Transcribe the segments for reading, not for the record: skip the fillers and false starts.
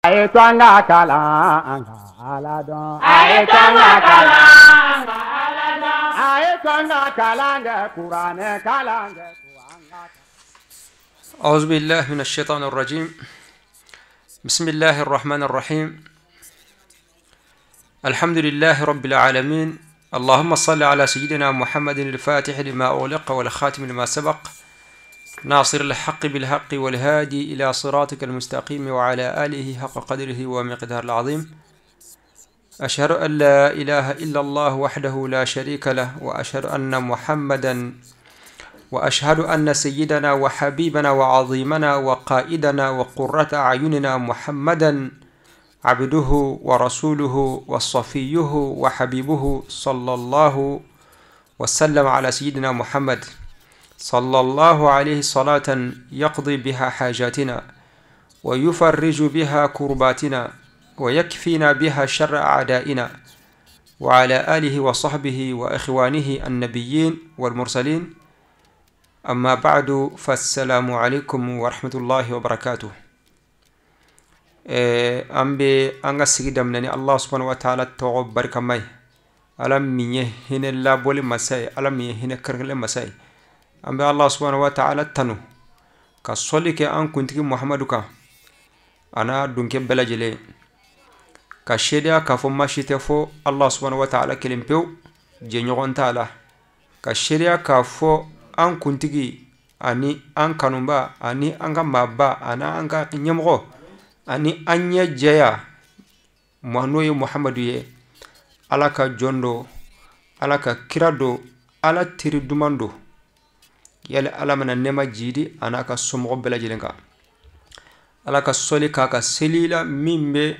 A ye to an ka kalan an ka Ala dɔn. A ye to an ka kalan an ka Ala dɔn. A ye to an ka kalan kɛ kuranɛ kalan kɛ. أعوذ بالله من الشيطان الرجيم. بسم الله الرحمن الرحيم. الحمد لله رب العالمين. اللهم صل على سيدنا محمد الفاتح لما أغلق والخاتم لما سبق ناصر الحق بالحق والهادي إلى صراطك المستقيم وعلى آله حق قدره ومقدار العظيم. أشهد أن لا إله إلا الله وحده لا شريك له، وأشهد أن محمدا، وأشهد أن سيدنا وحبيبنا وعظيمنا وقائدنا وقرة أعيننا محمدا عبده ورسوله وصفيه وحبيبه، صلى الله وسلم على سيدنا محمد صلى الله عليه صلاة يقضي بها حاجاتنا ويفرج بها كرباتنا ويكفينا بها شر أعدائنا، وعلى آله وصحبه وإخوانه النبيين والمرسلين. أما بعد، فالسلام عليكم ورحمة الله وبركاته. An bɛ an ka sigi daminɛ ni Allah subhanahu wa ta'ala tɔgɔ barikama ye, Ala min ye hinɛ labɔli masa ye, Ala min ye hinɛ kɛrɛnkɛrɛn masa ye. An bɛ Allah subhanahu wa ta'ala tanu ka sɔli kɛ an kuntigi Muhamadu kan a n'a dunkɛ bɛɛ lajɛlen, ka seereya k'a fɔ maa si tɛ fɔ Allah subhanahu wa ta'ala kelen pewu, jɛɲɔgɔn t'a la, ka seereya k'a fɔ an kuntigi ani an kanuba ani an ka maaba ani an ka ɲɛmɔgɔ ani an ɲɛ jɛya n'o ye Muhamadu ye, Ala ka jɔn don, Ala ka kira don, Ala teri duman don. Yali Ala mana nɛɛma jidi a n'a ka somɔgɔ bɛɛ lajɛlen kan. Ala ka sɔli k'a ka seli la min bɛ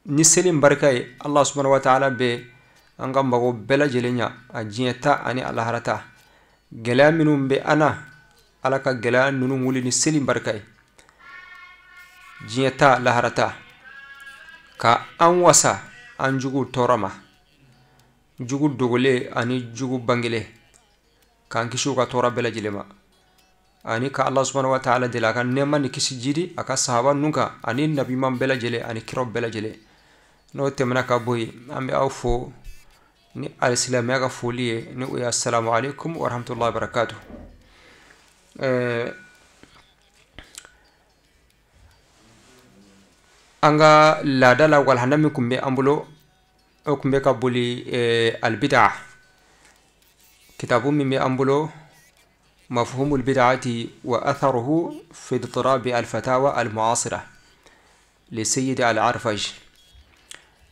ni seli barika ye, Allah subhanahu wa ta'ala bɛ an ka mago bɛɛ lajɛlen ɲa, a diɲɛ ta ani a lahara ta. Gɛlɛya minnu bɛ an na, Ala ka gɛlɛya ninnu wuli ni seli barika ye, diɲɛ ta lahara ta, ka an wasa an jugu tɔɔrɔ ma, jugu dogolen ani jugu bangelen, k'an kisi u ka tɔɔrɔ bɛɛ lajɛlen ma, ani ka Allah subhanahu wa ta'ala deli a ka nɛɛma ni kisi jidi a ka sahaba ninnu kan ani nabiɲuman bɛɛ lajɛlen ani kiraw bɛɛ lajɛlen. N'o tɛmɛna ka bɔ yen, an bɛ aw fo ni alisilamɛya ka foli ye, ni o ye assalamu alaikum wa rahmatullahi wa barakatuh. An ka laada la walhanda min tun bɛ an bolo, o tun bɛ ka boli albida kitabu min bɛ an bolo, mafhumul bid'ati wa atharuhu fi idtirabi alfatawa almuasira li sayyid al-Arfaj.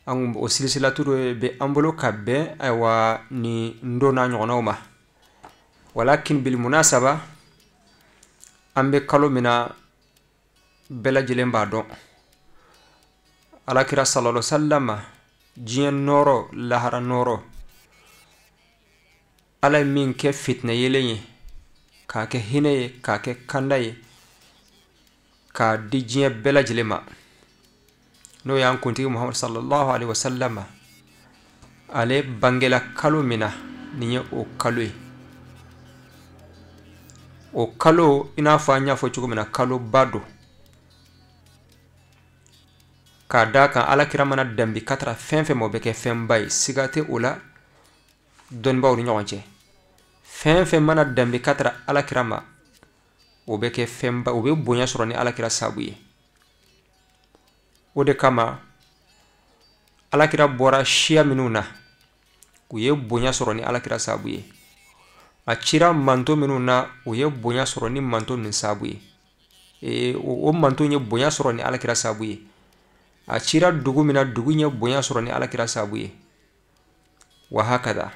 An o silsilatu bɛ an bolo ka bɛn ayiwa ni n don n'a ɲɔgɔnnaw ma. Walakin bil munasaba, an bɛ kalo min na, bɛɛ lajɛlen b'a dɔn, Alakira sallallahu alaihi wasallam diɲɛ nɔɔrɔ lahara nɔɔrɔ, Ala ye min kɛ fitinɛ yelen ye, k'a kɛ hinɛ ye, k'a kɛ kanda ye, k'a di diɲɛ bɛɛ lajɛlen ma, n'o y'an kuntigi Muhamadu sallallahu alaihi wasallam. Ale bangela kalo min na, nin ye o kalo ye. O kalo, i n'a fɔ an y'a fɔ cogo min na, kaloba don, k'a d'a kan Alakira mana danbi ka taara fɛn fɛn ma, o bɛ kɛ fɛnba ye, siga tɛ o la dɔnnibaaw ni ɲɔgɔn cɛ. Fɛn fɛn mana danbi ka taara Alakira ma, o bɛ kɛ fɛnba, o bɛ bonya sɔrɔ ni Alakira sababu ye. O de kama Alakira bɔra siya minnu na, u ye bonya sɔrɔ ni Alakira sababu ye. A cira manto minnu na, u ye bonya sɔrɔ ni manto ninnu sababu ye. O manto ye bonya sɔrɔ ni Alakira sababu ye. A cira dugu min na, dugu ye bonya sɔrɔ ni Alakira sababu ye. Wa hakada.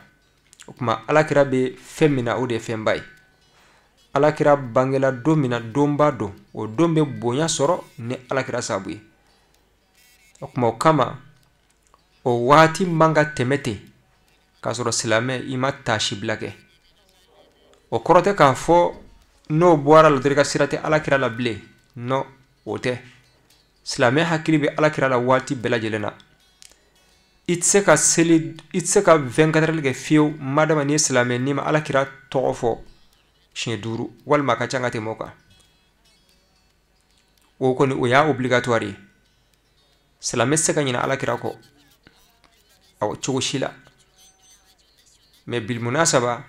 O tuma Alakira bɛ fɛn min na, o de ye fɛnba ye. Alakira bangela don min na, donba don, o don bɛ bonya sɔrɔ ni Alakira sababu ye. O tuma o kama, o waati man ka tɛmɛ ten k'a sɔrɔ silamɛ i ma taasibila kɛ. O kɔrɔ tɛ k'a fɔ n'o bɔra la dɔrɔn i ka sira tɛ Alakira la bilen. Non, o tɛ. Silamɛ hakili bɛ Alakira la waati bɛɛ lajɛlen na. I tɛ se ka seli, i tɛ se ka 24 heures kɛ fiyewu madama n'i ye silamɛ n'i ma Alakira tɔgɔ fɔ siɲɛ 5 walima a ka ca ka tɛmɛ o kan. O kɔni o y'a obligatoire ye. Silamɛ tɛ se ka ɲinɛ ala kira kɔ aw cogo si la. Mais bilmunasaba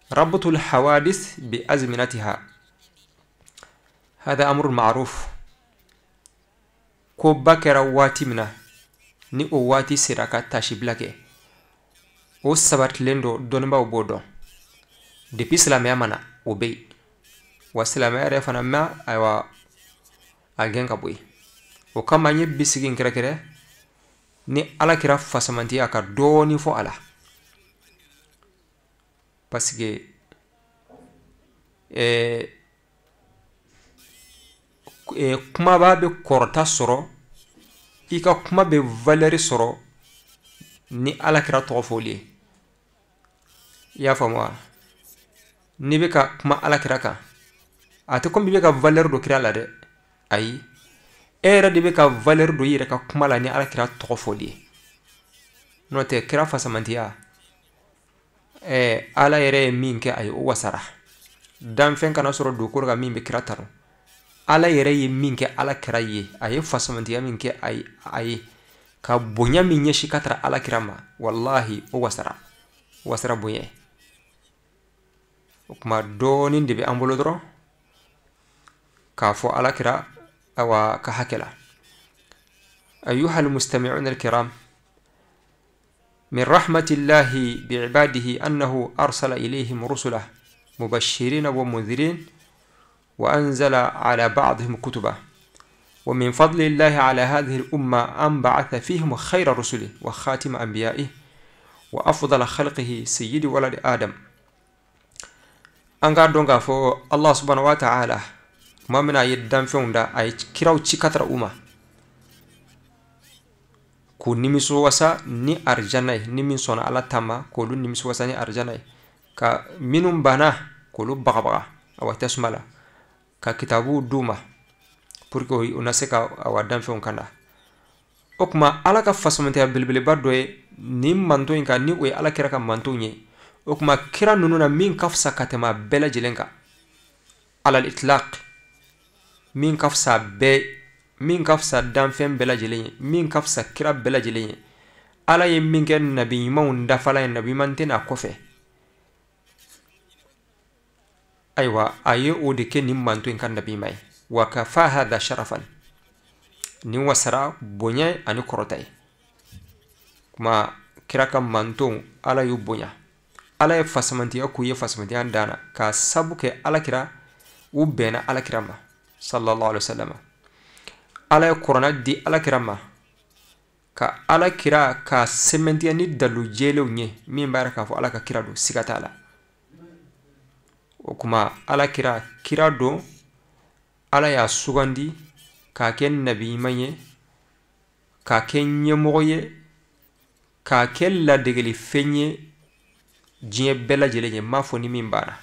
rabtul hawadith bi azminatiha hada amrun ma'ruf. Ko ba kɛra waati min na ni o waati sera ka tasibila kɛ, o sabatilen don, dɔnnibaaw b'o dɔn. Depuis silamɛya ma na o bɛ yen, wa silamɛya yɛrɛ fana ma ayiwa a gɛn ka bɔ yen. O kama n ye bi sigi in kɛrɛkɛrɛ ni ala kira fasamantiya ka dɔɔnin fɔ a la, parce que kumaba bɛ kɔrɔta sɔrɔ, i ka kuma bɛ valeur sɔrɔ ni ala kira tɔgɔ fɔli ye. I y'a faamu wa? N'i bɛ ka kuma ala kira kan, a tɛ komi i bɛ ka valeur don kira la dɛ, ayi, e yɛrɛ de bɛ ka valeur don i yɛrɛ ka kuma la ni ala kira tɔgɔ fɔli ye. N'o tɛ kira fasamantiya, ala yɛrɛ ye min kɛ a ye o wasara. Danfɛn kana sɔrɔ dugukolo kan min bɛ kira tanu. Ala yɛrɛ ye min kɛ ala kira ye, a ye fasamantiya min kɛ a ye, ka bonya min ɲɛsin ka taara ala kira ma, walahi o wasara, o wasara bonya. O kuma dɔɔnin de bɛ an bolo dɔrɔn k'a fɔ ala kira awa ka hakɛ la. Ayuha almustami'una alkiram, min rahmatillahi bi'ibadihi annahu arsala ilayhim rusulahu mubashirina wa mundhirin wa anzala ala ba'dihim kutuba. Wa min fadlillahi ala hadhihi al-umma an ba'atha fihim khayra rusulihi wa khatima anbiya'ihi wa afdala khalqihi sayyidi waladi Adam. An k'a dɔn k'a fɔ Allah subhanahu wa ta'ala tuma min na a ye danfɛnw da, a ye kiraw ci ka taga u ma k'u nimisiwasa ni arijana ye, ni min sɔnna ala ta ma k'olu nimisiwasa ni arijana ye, ka minnu banna k'olu bagabaga awa tasuma la, ka kitabuw d'u ma pour que u na se ka awa danfɛnw kanda. O tuma ala ka fasamantiya belebeleba dɔ ye nin manton in kan, ni o ye ala kira ka mantonw ye. O tuma kira ninnu na min ka fisa ka tɛmɛ a bɛɛ lajɛlen kan alal itlaq, min ka fisa bɛɛ, min ka fisa danfɛn bɛɛ lajɛlen ye, min ka fisa kira bɛɛ lajɛlen ye, ala ye min kɛ nabi ɲumanw dafala ye, nabi ɲuman tɛ n'a kɔfɛ. Ayiwa a ye o de kɛ nin manton in ka nabi ɲuman ye. Wa kafa hadha sharafan, nin wasara bonya ani kɔrɔta ye. Kuma kira ka manton ala y'u bonya, ala ye fasamantiya k'u ye fasamantiya dan na k'a sabu kɛ ala kira, u bɛnna ala kira ma sallallahu alaihi wasallam. Ala ye kɔrɔna di ala kira ma ka ala kira ka sɛmɛntiya ni dalu jɛlenw ye min b'a yira k'a fɔ ala ka kira don, siga t'a la. O kuma ala kira kira don, ala y'a sugandi k'a kɛ nabi ɲuman ye, k'a kɛ ɲɛmɔgɔ ye, k'a kɛ ladegelifɛn ye diɲɛ bɛɛ lajɛlen ye, n m'a fɔ ni min banna.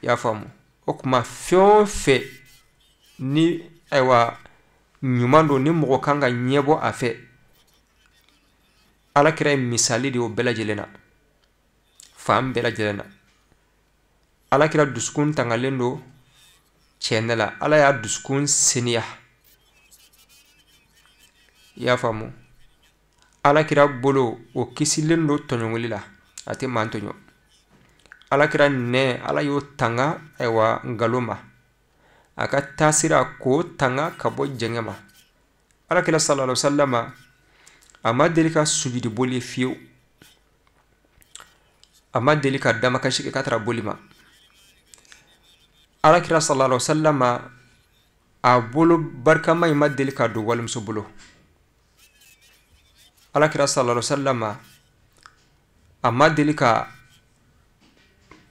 I y'a faamu? O kuma fɛn o fɛn ni ayiwa ɲuman don, ni mɔgɔ kan ka ɲɛbɔ a fɛ, ala kira ye misali de ye o bɛɛ lajɛlen na, fan bɛɛ lajɛlen na. Ala kira dusukun tangalen don tiɲɛ la, ala y'a dusukun seniya. I y'a faamu? Ala kira bolo o kisilen don tɔɲɔgɔnli la, a tɛ maa tɔɲɔ. Ala kira nɛ, ala y'o tanga ayiwa nkalon ma, a ka taasira k'o tanga ka bɔ jɛngɛ ma. Ala kira sallallahu alaihi wasallam a ma deli ka sujudi boli fiyewu, a ma deli ka damakasi kɛ ka taara boli ma. Ala kira sallallahu alaihi wasallam a bolo barikama in ma deli ka don walimuso bolo. Ala kira sallallahu alaihi wasallam a ma deli ka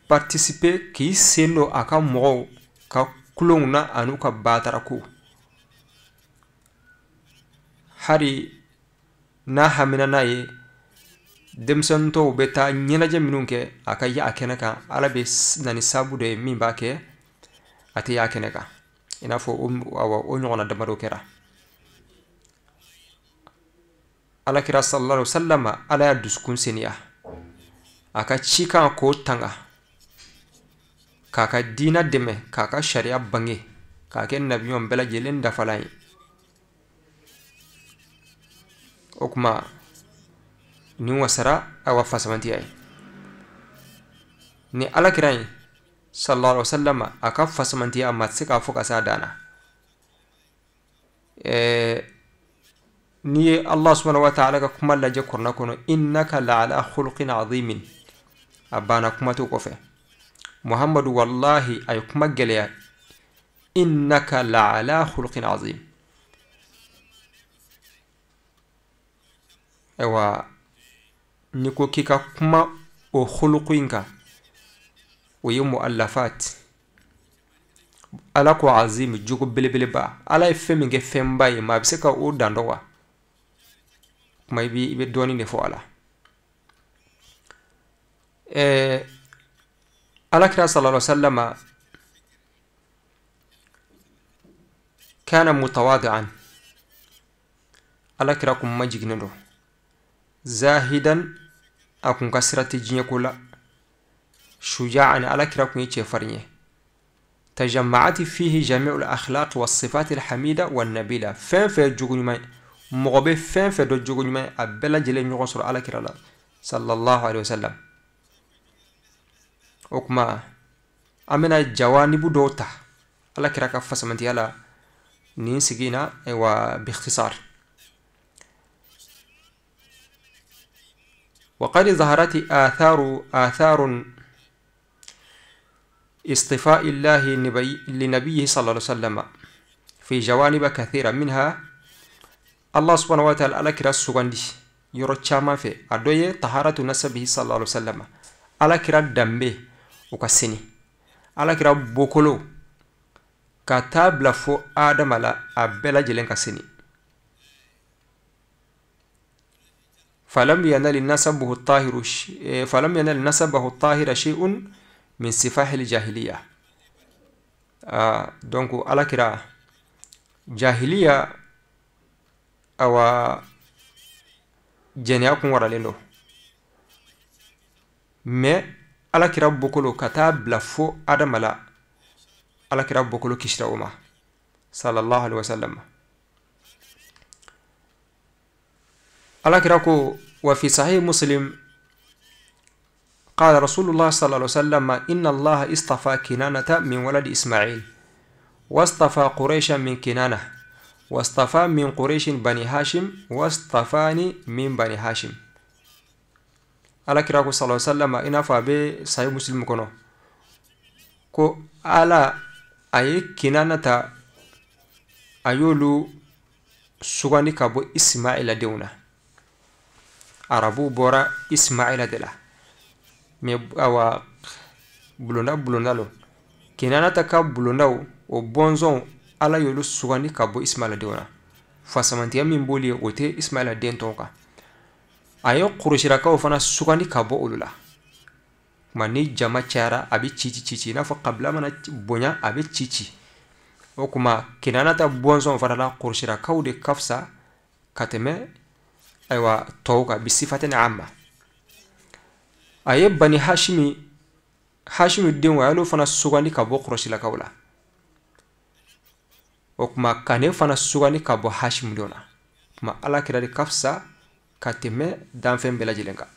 participer k'i sen don a ka mɔgɔw ka kulonw na an'u ka batarako. Hali n'a hamina n'a ye denmisɛnnin tɔw bɛ taa ɲɛnajɛ minnu kɛ a ka ye a kɛnɛ kan, ala bɛ na ni sababu dɔ ye min b'a kɛ a tɛ y'a kɛnɛ kan, i n'a fɔ o ɲɔgɔnna damadɔ kɛra. Ala kira sallallahu alaihi wasallam ala y'a dusukun seniya, a ka cikan k'o tanga, k'a ka diina dɛmɛ, k'a ka sariya bange. K'a kɛ nabiɲuman bɛɛ lajɛlen dafalan ye. O kuma nin wasara awa fasamantiya ye. Ni ala kira ye sallallahu alaihi wasallam a ka fasamantiya a ma tɛ se k'a fɔ ka s'a dan na. N'i ye Allah subhanahu wa ta'ala ka kuma lajɛ kuranɛ kɔnɔ, innaka la'ala khuluqin azimin, a banna kuma t'o kɔfɛ. Muhammadu wallahi a ye kuma gɛlɛya, innaka la'ala khuluqin azim. Ayiwa n'i ko k'i ka kuma o khuluqu in kan, o ye mu'allafat. Ala ko azim, jogo belebeleba. Ala ye fɛn min kɛ fɛnba ye, maa bɛ se ka o dan dɔn wa? Kuma i bɛ dɔɔnin de fɔ a la. Ala kira sallallahu alaihi wasallam kana mutawadi'an, ala kira kun majiginnen don, zahidan, a kun ka sira tɛ diɲɛ ko la, shuja'an, ala kira kun ye cɛfarin ye. Tajama'ati fihi jami'ul akhlaq was sifat al hamida wan nabila. Fɛn fɛn jogo ɲuman ye, mɔgɔ bɛ fɛn fɛn dɔn jogo ɲuman ye, a bɛɛ lajɛlen ɲɔgɔn sɔrɔ ala kira la sallallahu alaihi wasallam. O kuma an bɛna jawanibu dɔw ta ala kira ka fasamantiya la nin sigi in na, ayiwa biikhtisar. وقد ظهرت آثار اصطفاء الله لنبيه صلى الله عليه وسلم في جوانب كثيرة، منها الله سبحانه وتعالى على كرا سوغاندي يرو تشاما في أدوية طهارة نسبه صلى الله عليه وسلم، على كرا دمبي وكسيني، على كرا بوكولو كتاب لفو آدم على أبلا جلين كسيني. فلم ينل نسبه الطاهر فلم ينل نسبه الطاهر شيء من سفاح الجاهلية. donc ala kira jahiliya awa jɛnɛya kun waralen don, mais ala kira bokolo ka taa bila fo adama la, ala kira bokolo kisira o ma sallallahu alaihi wasallam. Ala kira ko wa fi sahih Muslim قال رسول الله صلى الله عليه وسلم إن الله اصطفى كنانة من ولد إسماعيل، واصطفى قريشا من كنانة، واصطفى من قريش بني هاشم، واصطفاني من بني هاشم. ala kira ko sallallahu alaihi wasallam i n'a fɔ a bɛ sahih Muslim kɔnɔ ko ala a ye Kinana ta, a y'olu sugandi ka bɔ Ismaila denw na. Arabuw bɔra Ismaila de la, mais awa bulonda bulonda lo. Kinana ta ka bulondaw o bɔnsɔnw ala y'olu sugandi ka bɔ Ismaila denw na. Fasamantiya min b'olu ye o tɛ Ismaila den tɔw kan. A ye Kurusirakaw fana sugandi ka bɔ olu la. Kuma ni jama cayara a bɛ ci ci ci ci, i n'a fɔ kabila mana bonya a bɛ ci ci. O kuma Kinana ta bɔnsɔnw fana la, Kurusirakaw de ka fisa ka tɛmɛ ayiwa tɔw kan bisifatin amma. A ye Bani Hashimi, Hashimi denw a y'olu fana sugandi ka bɔ Kurusirakaw la. O kuma ka ne fana sugandi ka bɔ Hashimi denw na. Kuma ala kira de ka fisa ka tɛmɛ danfɛn bɛɛ lajɛlen kan.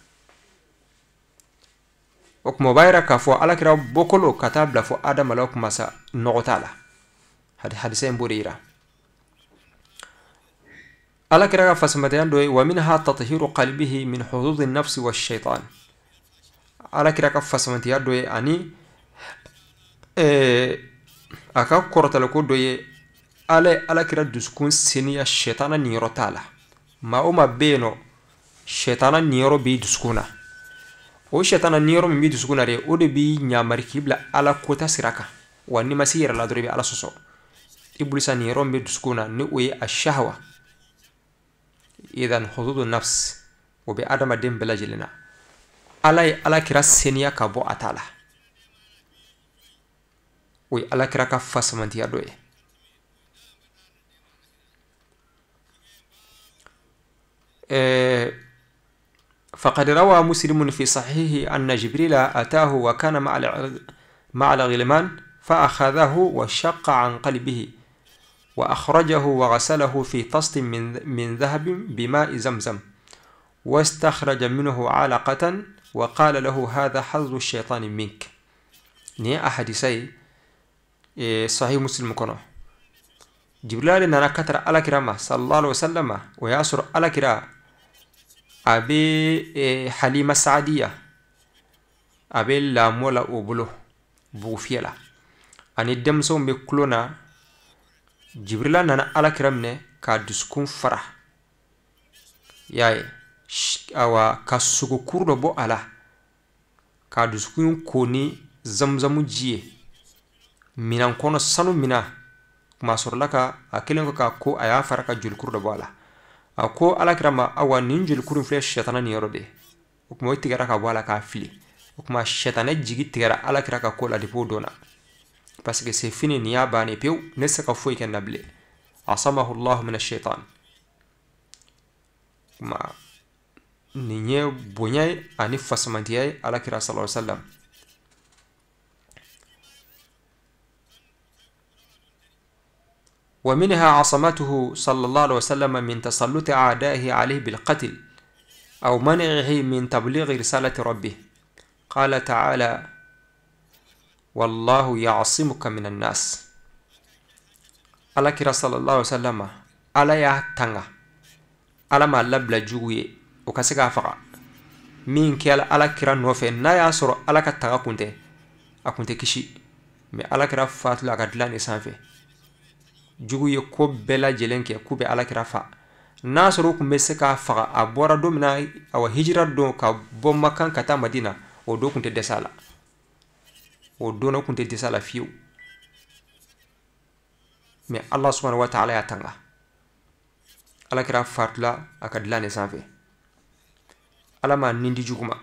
O kuma o b'a yira k'a fɔ ala kira bɔkolo ka taa bila fo adama la, o kuma sa nɔgɔ t'a la. Hadisa in b'o de yira. Ala kira ka fasamataya dɔ ye wa minha tathiru qalbihi min hududi nafsi wa shaitan. Ala kira ka fasamantiya dɔ ye ani a ka kɔrɔtaliko dɔ ye ala ye ala kira dusukun seniya sɛtana niyɔrɔ t'a la. Maa o maa bɛ yen nɔ sɛtana niyɔrɔ b'i dusukun na, o sɛtana niyɔrɔ min b'i dusukun na dɛ, o de b'i ɲamari k'i bila ala kota sira kan. Wa n'i ma se i yɛrɛ la dɔrɔn i bɛ ala sɔsɔ. Ibulisa niyɔrɔ min bɛ dusukun na ni o ye a shahwa, idan hududu nafs, o bɛ adamaden bɛɛ lajɛlen na. Ala ye ala kira seniya ka bɔ a ta la. O ye ala kira ka fasamantiya dɔ ye. فقد روى مسلم في صحيحه أن جبريل أتاه وكان مع الغلمان فأخذه وشق عن قلبه وأخرجه وغسله في طست من ذهب بماء زمزم واستخرج منه علقة وقال له هذا حظ الشيطان منك. ني أحاديثي صحيح مسلم كنو جبريل نانا كتر على كرامة صلى الله عليه وسلم وياسر على كرا أبي حليمة السعدية أبي لامولا أوبلو بوفيلا أني دمسون بكلونا جبريل نانا على كرامني كادسكون فرح ياي awa ka sogokuru dɔ bɔ a la k'a dusukun ko ni zamuzamu ji ye minan kɔnɔ sanu minan kuma sɔrɔla ka a kelen kɔ k'a ko a y'a fara ka jolikuru dɔ bɔ a la a ko alakira ma awa nin jolikuru in filɛ sɛtana nin yɔrɔ de ye o tuma o tigɛra ka bɔ a la k'a fili o tuma sɛtanɛ jigi tigɛra alakira ka ko la depuis o don na parce que c'est fini nin y'a bannen pewu ne tɛ se ka foyi kɛ n na bilen asamahu llahu mina shaitan kuma nin ye bonya ye ani fasamantiya ye alakira sallallahu alaihi wasallam. ومنها عصمته صلى الله عليه وسلم من تسلط أعدائه عليه بالقتل أو منعه من تبليغ رسالة ربه. قال تعالى والله يعصمك من الناس. alakira صلى الله عليه وسلم ala y'a tanga ala m'a labila jugu ye o ka se k'a faga min kɛla ala kira nɔfɛ n'a y'a sɔrɔ ala ka tanga kun tɛ a kun tɛ kisi mɛ ala kira fatula a ka dilan de sanfɛ jugu ye ko bɛɛ lajɛlen kɛ k'u bɛ ala kira fa n'a sɔrɔ u kun bɛ se k'a faga a bɔra don min na awa hijira don ka bɔ Makan ka taa Madina o don kun tɛ dɛsɛ a la o don kun tɛ dɛsɛ a la fiyewu mɛ ala subhanahu wa ta'ala y'a tanga ala kira fatula a ka dilan de sanfɛ ala ma nin di jugu ma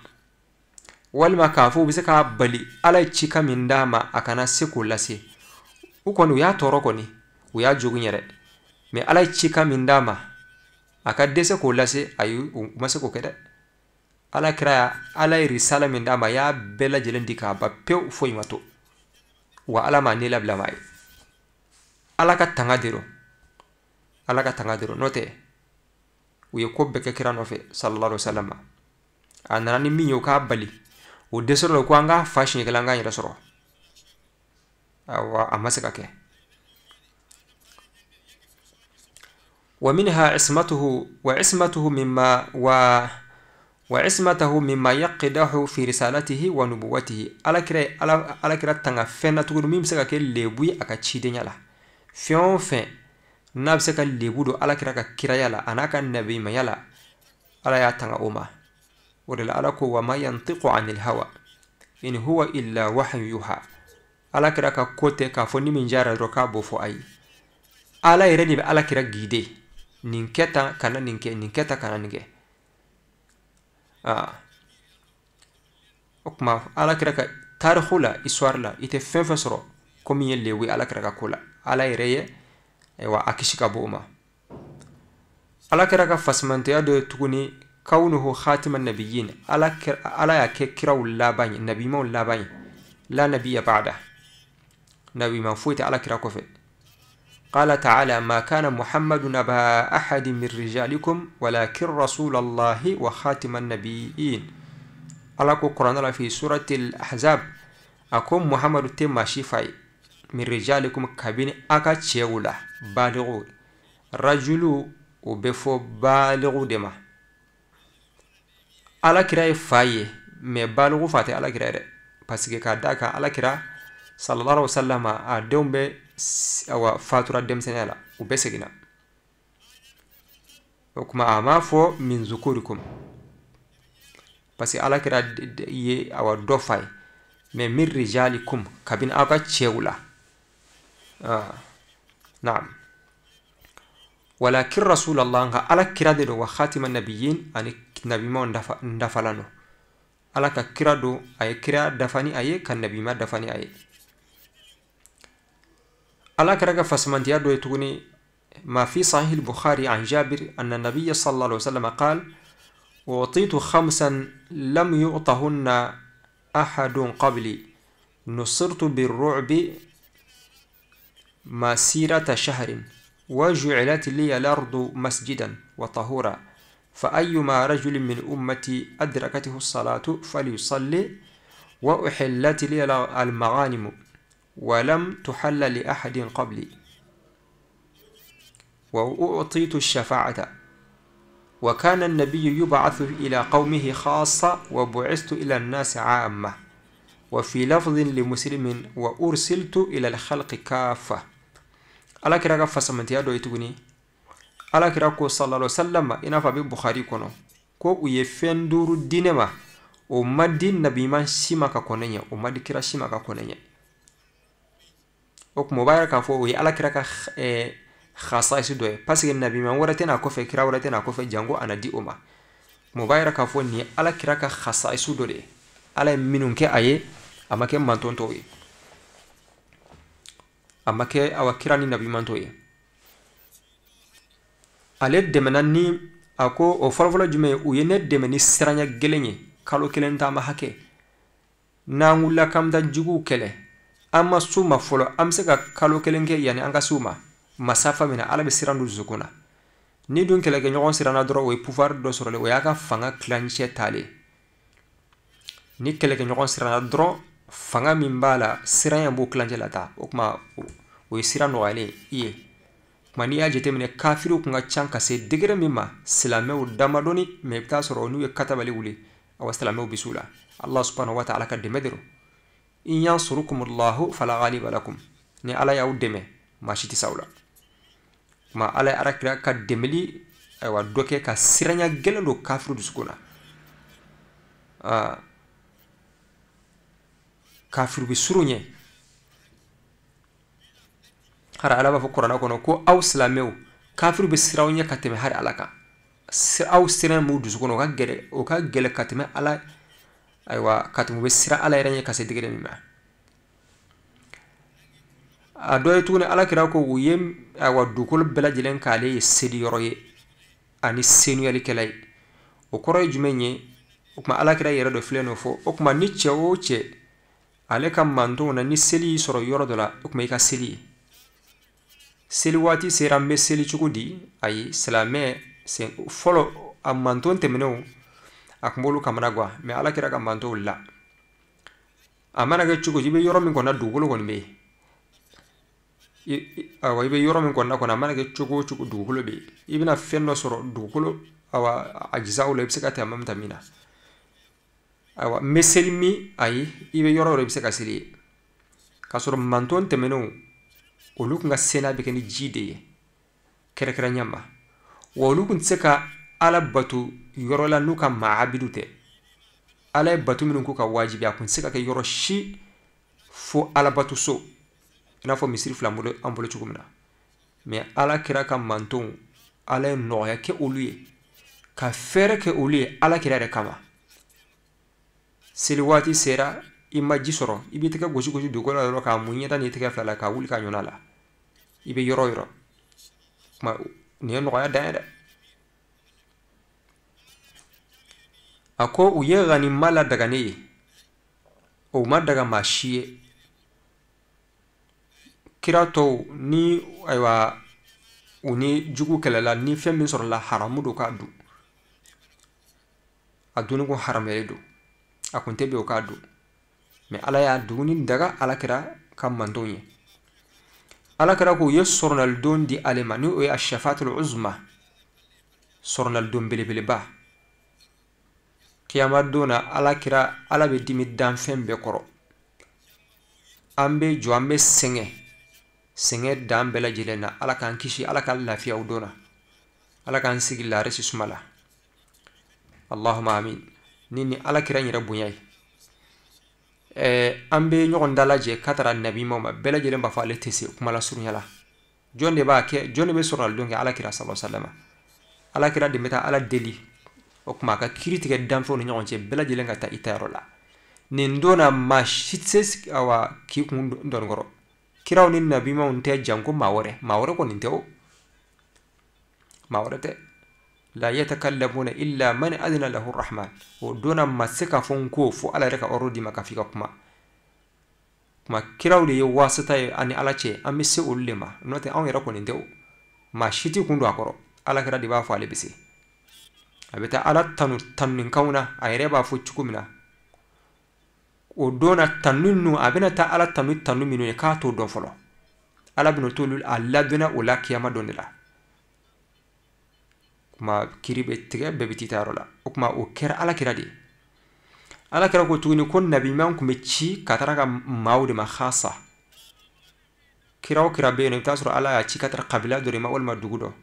walima k'a fɔ u bɛ se k'a bali ala ye cikan min d'a ma a kana se k'o lase u kɔni u y'a tɔɔrɔ kɔni u y'a jogin yɛrɛ mɛ ala ye cikan min d'a ma a ka dɛsɛ k'o lase ayi u ma se k'o kɛ dɛ ala kira ala ye risala min d'a ma a y'a bɛɛ lajɛlen di k'a ban pewu foyi ma to wa ala ma ne labila maa ye ala ka tanga de don ala ka tanga de don n'o tɛ u ye ko bɛɛ kɛ kira nɔfɛ sallallahu alaihi wa sallam a nana ni min ye o k'a bali o dɛsɛra la ko an k'a fa siɲɛ kelen an k'an yɛrɛ sɔrɔ awa a ma se ka kɛ. ومنها عصمته وعصمته مما وعصمته مما يقدح في رسالته ونبوته. ala kira tanga fɛn na tuguni min bɛ se ka kɛ lebu ye a ka cidenya la fɛn o fɛn n'a bɛ se ka lebu don ala kira ka kiraya la a n'a ka nabimaya la ala y'a tanga o ma. O de la ala ko wa ma yantiqu anil hawa in huwa illa wahyu yuha. Ala kira ka ko tɛ k'a fɔ ni min jara dɔrɔn k'a b'o fɔ ayi ala yɛrɛ de bɛ ala kira guide nin kɛ tan kana nin kɛ nin kɛ tan kana nin kɛ o tuma ala kira ka tariku la histoire la i tɛ fɛn fɛn sɔrɔ ko min ye lebu ye ala kira ka ko la ala yɛrɛ ye ayiwa a kisi ka bɔ o ma. Ala kira ka fasamantiya dɔ ye tuguni kawnuhu khatima nabiyyin ala y'a kɛ kiraw laban ye nabimaw laban ye la nabiyya ba'da nabiman foyi tɛ ala kira kɔfɛ. قال تعالى ما كان محمد أبا أحد من رجالكم ولكن رسول الله وخاتم النبيين. على قرآن في سورة الأحزاب أكون محمد تما شفاي من رجالكم كابين أكا تشيولا بالغو رجل وبفو بالغو دما على كراي فاي مي بالغو فاتي على كراي parce que كاداكا على كرا صلى الله عليه وسلم أدوم be awa fatura denmisɛnninya la u bɛɛ seginna o kuma a m'a fɔ min zukurikum parce que ala kira ye awa dɔ fa ye mais min rijalikum kabini aw ka cɛw la naam walakin rasulallah nka ala kira de don wa khatima nabiyin ani nabimaw dafalan don ala ka kira don a ye kira dafa ni a ye ka nabima dafa ni a ye. ala kira ka fasamantiya dɔ ye tuguni ما في صحيح البخاري عن جابر أن النبي صلى الله عليه وسلم قال أعطيت خمسا لم يعطهن أحد قبلي نصرت بالرعب مسيرة شهر وجعلت لي الأرض مسجدا وطهورا فأيما رجل من أمتي أدركته الصلاة فليصلي وأحلت لي المغانم ولم تحل لأحد قبلي وأعطيت الشفاعة وكان النبي يبعث إلى قومه خاصة وبعثت إلى الناس عامة وفي لفظ لمسلم وأرسلت إلى الخلق كافة. ala kira ka fasamantiya dɔ ye tuguni. Ala kira ko sallallahu alaihi wasallam, i n'a fɔ a bɛ Bukhari kɔnɔ, ko u ye fɛn duuru di ne ma, o ma di nabiɲuman si ma ka kɔn ne ɲɛ, o ma di kira si ma ka kɔn ne ɲɛ. O tuma o b'a yira k'a fɔ o ye ala kira ka khasaisu dɔ ye, parce que nabiɲuman wɛrɛ tɛ n'a kɔfɛ, kira wɛrɛ tɛ n'a kɔfɛ, janko a na di o ma. O b'a yira k'a fɔ nin ye ala kira ka khasaisu dɔ de ye, ala ye minnu kɛ a ye, a ma kɛ mantɔn tɔw ye, a ma kɛ awa kira ni nabiɲuman tɔw ye. Ale dɛmɛna ni a ko o fɔlɔfɔlɔ jumɛn ye, u ye ne dɛmɛ ni siranya gɛlɛn ye, kalo kelen taama hakɛ. N'an wulila k'an bɛ taa juguw kɛlɛ, an ma s'u ma fɔlɔ, an bɛ se ka kalo kelen kɛ yanni an ka s'u ma. Masafa min na ala bɛ siran don dusukun na. Ni dun kɛlɛkɛɲɔgɔn siranna dɔrɔn, o ye pouvoir dɔ sɔrɔlen, o y'a ka fanga tilancɛ taalen. Ni kɛlɛkɛɲɔgɔn siranna dɔrɔn, fanga min b'a la, siranya b'o tilancɛ la taa. O tuma o ye sira nɔgɔyalen i ye. Tuma n'i y'a jateminɛ, kafiriw kun ka ca ka se degré min ma, silamɛw damadɔni, mɛ i bɛ taa sɔrɔ n'u ye katabali wuli, awa silamɛw bɛ s'u la. Allah subhanahu wa ta'ala ka dɛmɛ de don. In yansurukumullahu fala ghaliba lakum. Ni ala y'aw dɛmɛ, maa si tɛ s'aw la. Tuma ala ye ala kira ka dɛmɛli ayiwa dɔ kɛ ka siranya gɛlɛn don kafiri dusukun na. Kafiri bɛ surun ɲɛ. Hari ala b'a fɔ kuranɛ kɔnɔ ko aw silamɛw, kafiri bɛ siran aw ɲɛ ka tɛmɛ hari ala kan. Aw siran m'u dusukun na, o ka gɛlɛn ka tɛmɛ ala, ayiwa ka tɛmɛ u bɛ siran ala yɛrɛ ɲɛ ka se degré min ma. A dɔ ye tuguni, ala kira ko u ye ayiwa dugukolo bɛɛ lajɛlen k'ale ye seliyɔrɔ ye ani senuyalikɛla ye. O kɔrɔ ye jumɛn ye? O tuma ala kira yɛrɛ dɔ filɛ n'o fɔ. O tuma ni cɛ o cɛ ale ka mantonw na, ni seli y'i sɔrɔ yɔrɔ dɔ la, o tuma i ka seli ye. Seli waati sera, n bɛ seli cogo di? Ayi, silamɛ fɔlɔ a manton tɛmɛnenw a kun b'olu kamana gan, mɛ ala kira ka mantonw la, a mana kɛ cogo di, i bɛ yɔrɔ min kɔnɔ, dugukolo kɔni bɛ yen. Awa i bɛ yɔrɔ min kɔnɔna kɔnɔ, a mana kɛ cogo o cogo, dugukolo bɛ yen. I bɛna fɛn dɔ sɔrɔ dugukolo awa a jisaw la, i bɛ se ka tɛmɛ ta min na. Ayiwa n bɛ seli min? Ayi, i bɛ yɔrɔ o yɔrɔ, i bɛ se ka seli ye. K'a sɔrɔ manton tɛmɛnenw, olu kun ka sena bɛ kɛ ni ji de ye kɛrɛnkɛrɛnya ma, wa olu kun tɛ se ka ala bato yɔrɔ la n'u ka maabidu tɛ. Ala ye bato minnu k'u ka wajibi, a kun tɛ se ka kɛ yɔrɔ si fo ala bato so, i n'a fɔ misiri fila an bolo cogo min na. Mɛ ala kira ka mantonw, ala ye nɔgɔya kɛ olu ye, ka fɛɛrɛ kɛ olu ye ala kira yɛrɛ kama. Seli waati sera, i ma ji sɔrɔ, i b'i tɛgɛ gosi gosi dugukolo la dɔrɔn k'a mun ɲɛda n'i tɛgɛ fila la k'a wuli ka ɲɔn'a la, i bɛ yɔrɔ o yɔrɔ. Kuma nin ye nɔgɔya dan ye dɛ. A ko u ye ganima ladaga ne ye, o ma daga maa si ye. Kira tɔw ni ayiwa u ni jugu kɛlɛla, ni fɛn min sɔrɔla haramu don k'a dun, a dunni ko haramuyalen don, a kun tɛ bɛn o k'a dun. Mɛ ala y'a dumuni daga ala kira ka mantonw ye. Ala kira ko u ye sɔrɔnalidon di ale ma, ni o ye a shafatul uzma, sɔrɔnalidon belebeleba. Kiyama don na, ala kira ala bɛ dimi danfɛn bɛɛ kɔrɔ. An bɛ jɔ, an bɛ sɛgɛn sɛgɛn dan bɛɛ lajɛlen na. Ala k'an kisi, ala k'an lafiya o don na, ala k'an sigi laarisi suma la. Allahumma amin. Ni ala kira yɛrɛ bonya ye. An bɛ ɲɔgɔn dalajɛ ka taara nabimaw ma, bɛɛ lajɛlen b'a fɔ ale tɛ se kuma lasurunya la. Jɔn de b'a kɛ? Jɔn de bɛ sɔrɔlidon kɛ? Ala kira sallallahu alaihi wasallam. Ala kira de bɛ taa ala deli, o tuma a ka kiiri tigɛ danfɛnw ni ɲɔgɔn cɛ, bɛɛ lajɛlen ka taa i ta yɔrɔ la. Nin don na, maa si tɛ se awa k'i kun dɔn kɔrɔ. Kiraw ni nabimaw tɛ, janko maa wɛrɛ, maa wɛrɛ kɔni tɛ o, maa wɛrɛ tɛ. La yatakallamuna illa man adina lahu rahman. O donna ma se k'a fɔ n ko fo ala yɛrɛ ka ordre d'i ma ka f'i ka kuma. Kuma kiraw de ye wasita ye ani ala cɛ, an bɛ se olu de ma, n'o tɛ anw yɛrɛ kɔni tɛ o. Maa si t'i kun don a kɔrɔ, ala kira de b'a fɔ ale bɛ se. A bɛ taa ala tanu tanukanw na, a yɛrɛ b'a fɔ cogo min na o don na tanu ninnu, a bɛna taa ala tanu tanu minnu ye k'a t'o dɔn fɔlɔ. Ala bɛna t'olu a ladɔnna o la kiyama don de la. Kuma kiri bɛ tigɛ, bɛɛ bɛ t'i ta yɔrɔ la. O kuma o kɛra ala kira de ye. Ala kira ko tuguni ko nabiɲuman tun bɛ ci ka taara ka maaw de ma xasa. Kira o kira bɛ yen nɔ, i bɛ taa sɔrɔ ala y'a ci ka taara kabila dɔ de ma walima dugu dɔ.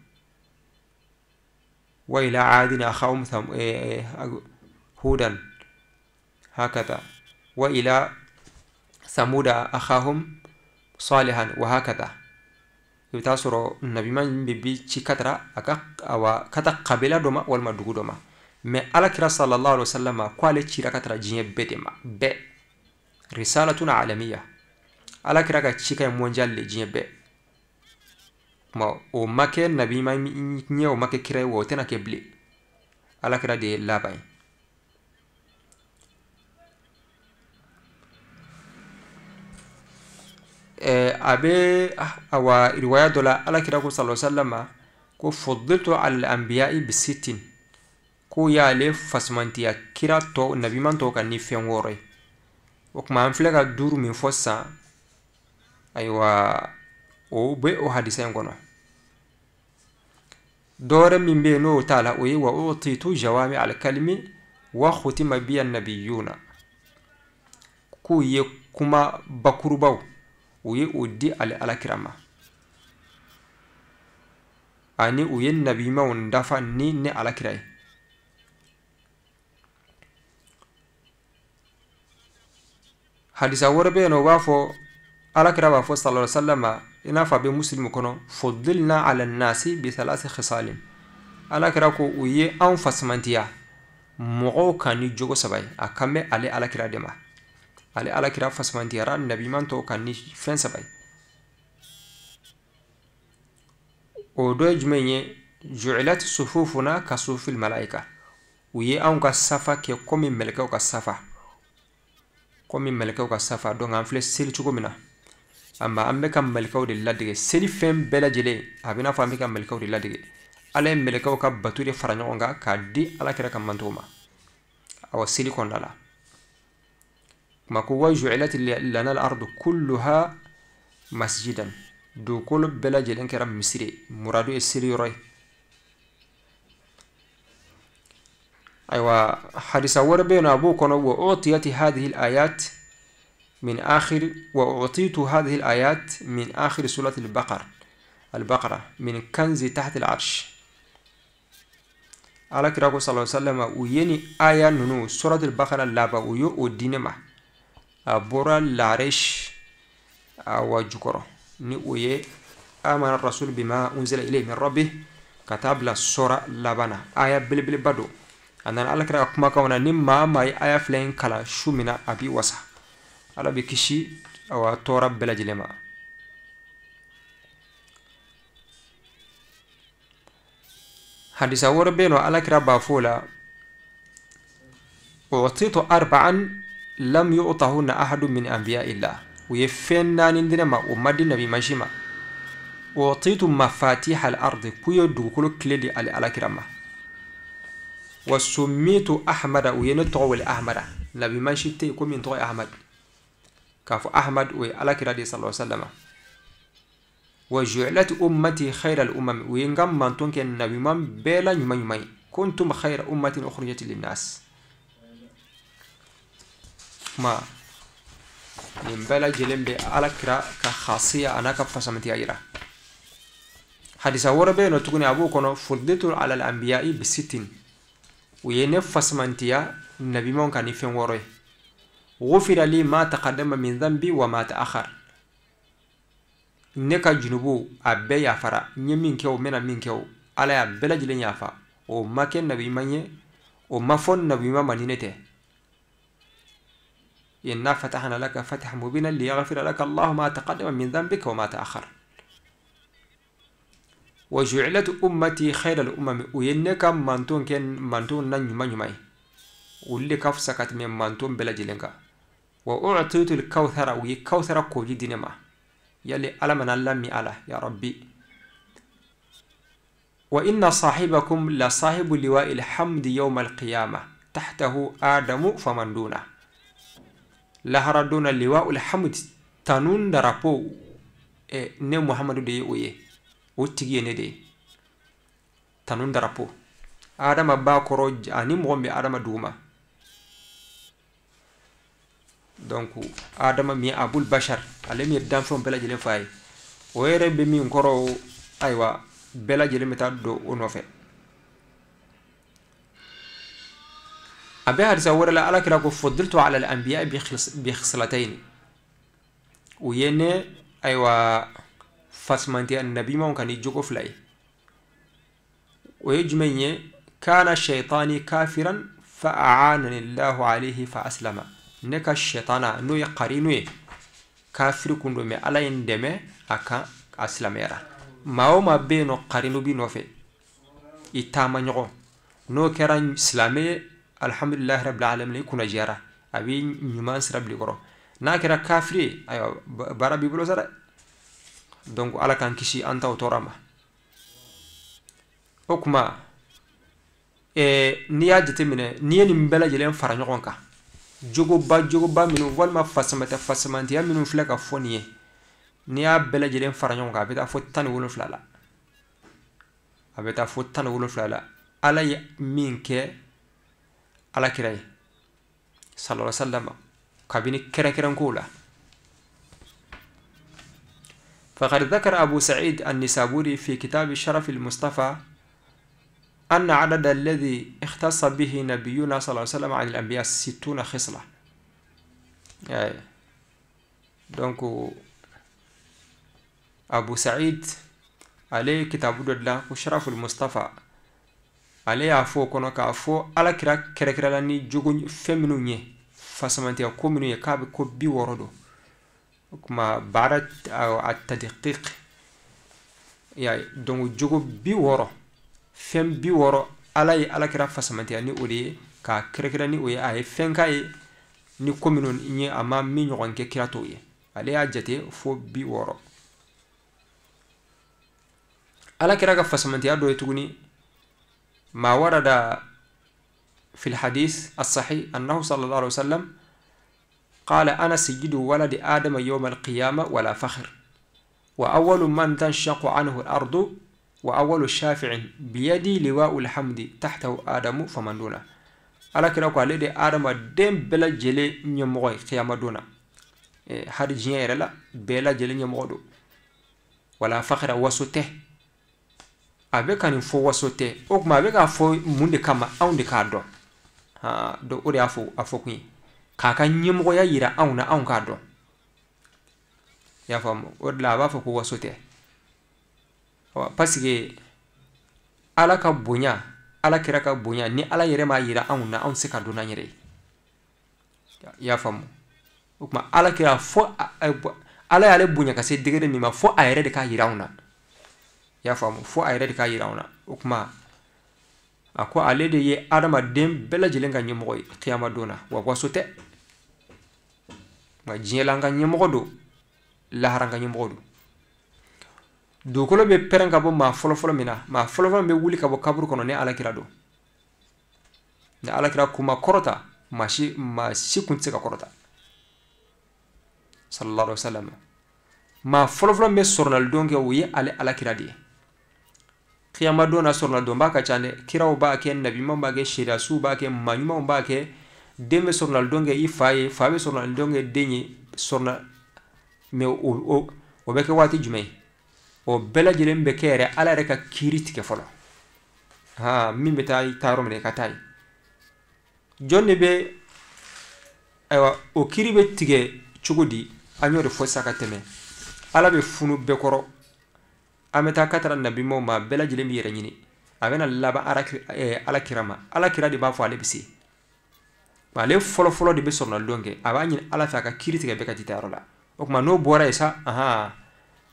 Wa ila aadin akhahum hudan hakadha wa ila samuda akhahum salihan wa hakadha. I bɛ taa sɔrɔ nabiɲuman bɛ bi ci ka taara a ka awa ka taa kabila dɔ ma walima dugu dɔ ma. Mais ala kira sallallahu alaihi wasallam ko ale cira ka taara diɲɛ bɛɛ de ma, bɛɛ. Risalatun alamiya, ala kira ka ci ka ye mondial le, diɲɛ bɛɛ. Kuma o ma kɛ nabiɲuman ɲɛ, o ma kɛ kira ye, wa o tɛna kɛ bilen. Ala kira de ye laban ye. A bɛ awa riwaya dɔ la, ala kira ko sallallahu alaihi wasallam ko fuddiltu ala al-anbiya'i bi sittin, ko y'ale fasamantiya kira tɔ nabiɲuman tɔw kan ni fɛn wɔɔrɔ ye. O tuma an filɛ ka duuru min fɔ sisan, ayiwa o bɛ o hadisa in kɔnɔ. Dɔwɛrɛ min bɛ yen n'o t'a la, o ye wa utitu jawami al-kalimi wa khutima biya nabiyuna, k'u ye kuma bakurubaw u ye o di ale alakira ma, ani u ye nabiɲumanw dafa ni ne alakira ye. Hadisa wɛrɛ bɛ yen nɔ, o b'a fɔ alakira b'a fɔ sallallahu alaihi wasallam, i n'a fɔ a bɛ musilimu kɔnɔ, fuddilna ala nasi bi thalasi khisalin. Alakira ko u ye anw fasamantiya mɔgɔw kan ni jogo saba ye. A kan bɛ ale alakira de ma. Ale alakira fasamantiyara nabiɲuman tɔw kan ni fɛn saba ye. O dɔ ye jumɛn ye? Ju'ilat sufufuna ka sufil malaika, u ye anw ka safa kɛ komi mɛlɛkɛw ka safa, komi mɛlɛkɛw ka safa. Donc an filɛ seli cogo min na, an bɛ ka mɛlɛkɛw de ladege. Seli fɛn bɛɛ lajɛlen a bɛ n'a fɔ an bɛ ka mɛlɛkɛw de ladege. Ala ye mɛlɛkɛw ka bato de fara ɲɔgɔn kan k'a di ala kira ka mantow ma, awa seli kɔnɔna la. Kuma ko wa ju'ilat lana al-ardu kulluha masjidan, dugukolo bɛɛ lajɛlen kɛra misiri, muradu ye seli yɔrɔ ye. Ayiwa hadisa wɛrɛ bɛ yen nɔ, a b'o kɔnɔ wa utiyati hadhihi al-ayat min akhir wa utitu hadhihi al-ayat min akhir surati al-baqara min kanzi tahta al-arsh. Ala kira ko sallallahu alaihi wasallam u ye ni aya ninnu surati al-baqara laban, u ye o di ne ma. A bɔra laresh awa jukɔrɔ, ni o ye amana rasul bima unzila ilayhi min rabbih, ka taa bila sɔra laban na. Aya belebeleba don. A nana ala kira ka kumakanw na, ni maa maa ye aya fila in kalan su min na, a b'i wasa, ala bɛ kisi awa tɔɔrɔ bɛɛ lajɛlen ma. Hadisa wɛrɛ bɛ yen nɔ, ala kira b'a fɔ o la utitu arba'an lam yu'tahunna ahadun min anbiya'illah, u ye fɛn naani di ne ma, o ma di nabi ma si ma. Utitu mafatiha al-ardi, k'u ye dugukolo tile di ale alakira ma. Wa summitu ahmada, u ye ne tɔgɔ wele ahmada. Nabi ma si tɛ yen ko min tɔgɔ ye ahmad, k'a fɔ ahmad o ye alakira de sallallahu alaihi wasallam. Wa ju'ilat ummati khayra al-umam, u ye n ka manton kɛ nabiɲuman bɛɛ la ɲuman ɲuman ye. Kuntum khayra ummatin ukhrijat linnas. Kuma nin bɛɛ lajɛlen bɛ alakira ka khasiya a n'a ka fasamantiya yira. Hadisa wɛrɛ bɛ yen nɔ tuguni, a b'o kɔnɔ fudditu ala al-anbiya'i bi sittin, u ye ne fasamantiya nabiɲumanw kan ni fɛn wɔɔrɔ ye. Ghufira li ma taqaddama min dhanbi wa ma ta'akhkhar, ne ka junubu a bɛɛ yafara, n ye min kɛ o, n bɛna min kɛ o, ala y'a bɛɛ lajɛlen yafa. O ma kɛ nabiɲuman ye, o ma fɔ nabiɲuman ma ni ne tɛ. Inna fatahna laka fathan mubina liyaghfira laka Allahu ma taqaddama min dhanbika wa ma ta'akhkhar. Wa ju'ilat ummati khayra al-umami, u ye ne ka manton kɛ manton na ɲuman ɲuman ye, olu de ka fisa ka tɛmɛ manton bɛɛ lajɛlen kan. Wa u'titu al-kawthara, u ye kawthara koji di ne ma. Yali ala mana lami ala ya rabbi. Wa inna sahibakum la sahibu liwa'i alhamdi yawm alqiyamah tahtahu adamu faman duna. Lahara donna liwa'u alhamd tanun darapo ne Muhammadu de ye o ye, o tigi ye ne de ye. Tanun darapo adama ba kɔrɔ ani mɔgɔ min bɛ adama duguma. Donc adama min ye abul bashar, ale min ye danfɛnw bɛɛ lajɛlen fa ye, o yɛrɛ bɛ min kɔrɔ, ayiwa bɛɛ lajɛlen bɛ taa don o nɔfɛ. A bɛ hadisa wɛrɛ la, ala kira ko fadiltu ala al-anbiya bi khislatayn, u ye ne ayiwa fasimantiya nabimaw kan ni jogo fila ye. O ye jumɛn ye? Kana shaytani kafiran fa a'anani Allahu alayhi fa aslama. Ne ka shetana n'o ye karinu ye, kafiri kun don, mɛ ala ye n dɛmɛ a kan, a silamɛyara. Maa o maa bɛ yen nɔ karinu b'i nɔfɛ, i taama ɲɔgɔn, n'o kɛra silamɛ ye, alhamdulilahi rabbil alamin, i kunna jɛra, a b'i ɲuman sira bila i kɔrɔ. N'a kɛra kafiri ye, ayiwa baara b'i bolo sa dɛ. Donc ala k'an kisi an t'aw tɔɔrɔ ma. O kuma n'i y'a jateminɛ, n'i ye nin bɛɛ lajɛlen fara ɲɔgɔn kan, jogoba minnu walima fasamantiya minnu filɛ ka fɔ nin ye, n'i y'a bɛɛ lajɛlen fara ɲɔgɔn kan, a bɛ taa fo 17 la. A bɛ taa fo 17 la. Ala ye min kɛ ala kira ye sallallahu alaihi wasallam kabini kɛrɛnkɛrɛnkow la. فقد ذكر أبو سعيد النسابوري في كتاب شرف المصطفى أن عدد الذي اختص به نبينا صلى الله عليه وسلم عن الأنبياء 60 خصلة. Donc Abu Sa'id ale kitabu dɔ dilan ko Sharaful Mustafa, ale y'a fɔ o kɔnɔ k'a fɔ ala kira kɛrɛkɛrɛla ni jogo fɛn minnu ye, fasamantiya ko minnu ye, k'a bɛ ko 60 don. O kuma baara a tadqiq ya, donc jogo 60, fɛn 60 ala ye ala kira fasamantiya ni o de ye, k'a kɛrɛkɛrɛ ni o ye, a ye fɛn k'a ye ni ko minnu ye a ma min ɲɔgɔn kɛ kira t'o ye. Ale y'a jate fo 60. Ala kira ka fasamantiya dɔ ye tuguni, ma warada fi lhadith as-sahih annahu sallallahu alaihi wasallam qala ana sayyidu waladi adama yawma alqiyama wala fakhr wa awwalu man tanshaqu anhu al-ardu wa awwalu shafi'in biyadi liwa'u alhamdi tahtahu adamu faman duna. Ala kira ko ale de adama den bɛɛ lajɛlen ɲɛmɔgɔ ye kiyama don na, hali diɲɛ yɛrɛ la bɛɛ lajɛlen ɲɛmɔgɔ don. Wala fakhra, waso tɛ. A bɛ ka nin fɔ waso tɛ, o tuma a bɛ k'a fɔ mun de kama, anw de k'a dɔn. Donc o de y'a fɔ a fɔ kun ye, k'a ka ɲɛmɔgɔya yira anw na, anw k'a dɔn. I y'a faamu? O de la a b'a fɔ ko waso tɛ, parce que ala ka bonya, ala kira ka bonya, ni ala yɛrɛ m'a yira anw na, anw tɛ se ka dɔn n'an yɛrɛ ye. I y'a faamu? O tuma ala kira fo ala y'ale bonya ka se degré min ma, fo a yɛrɛ de k'a yira anw na. I y'a faamu? Fo a yɛrɛ de k'a yira anw na. O tuma a ko ale de ye adamaden bɛɛ lajɛlen ka ɲɛmɔgɔ ye kiyama don na, wa waso tɛ. Nka diɲɛ la an ka ɲɛmɔgɔ don, lahara an ka ɲɛmɔgɔ don. Dugukolo bɛ pɛrɛn ka bɔ maa fɔlɔfɔlɔ min na, maa fɔlɔfɔlɔ min bɛ wuli ka bɔ kaburu kɔnɔ, ne ala kira don. Ni ala kira kun ma kɔrɔta, maa si kun tɛ se ka kɔrɔta sallallahu alaihi wasallam. Maa fɔlɔfɔlɔ min bɛ sɔrɔnalidon kɛ, o ye ale ala kira de ye. Kiyama don na sɔrɔnalidonba ka ca dɛ, kiraw b'a kɛ, nabiɲumanw b'a kɛ, sariyasuw b'a kɛ, maa ɲumanw b'a kɛ. Den bɛ sɔrɔnalidon kɛ i fa ye, fa bɛ sɔrɔnalidon kɛ den ye, sɔrɔna mɛ o bɛ kɛ waati jumɛn? O bɛɛ lajɛlen bɛ kɛ yɛrɛ ala yɛrɛ ka kiiri tigɛ fɔlɔ. Min bɛ taa i taa yɔrɔ min na i ka taa yen. Jɔn de bɛ, ayiwa o kiiri bɛ tigɛ cogo di? An y'o de fɔ sisan ka tɛmɛ. Ala bɛ funu bɛɛ kɔrɔ. An bɛ taa ka taara nabimaw ma, bɛɛ lajɛlen b'i yɛrɛ ɲini. A bɛna laban ala kira ma. Ala kira de b'a fɔ ale bɛ se. Ale fɔlɔfɔlɔ de bɛ sɔrɔnalidon kɛ. A b'a ɲini ala fɛ a ka kiiri tigɛ bɛɛ ka t'i ta yɔrɔ la. O tuma n'o bɔra yen sa,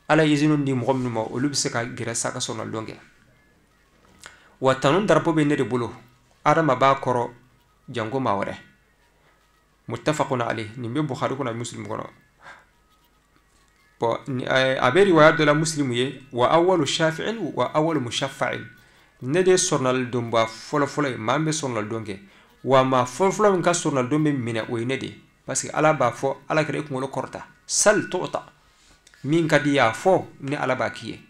ala ye izini di mɔgɔ minnu ma, olu bɛ se ka gɛrɛ sa ka sɔrɔnalidon kɛ. Wa tanu darapo bɛ ne de bolo, adama b'a kɔrɔ janko maa wɛrɛ. Muttafaqun alayh, nin bɛ Bukhari kɔnɔ, Muslim kɔnɔ. Bon, a bɛ riwaya dɔ la Muslim ye, wa awwalu shafi'in wa awwalu mushaffa'in, ne de ye sɔrɔnalidonba fɔlɔfɔlɔ ye, maa min bɛ sɔrɔnalidon kɛ, wa maa fɔlɔfɔlɔ min ka sɔrɔnalidon bɛ minɛ o ye ne de ye, parce que Ala b'a fɔ Ala kɛra i kunkolo kɔrɔta, sal tu'ta, min ka di i ye a fɔ, ni Ala b'a k'i ye.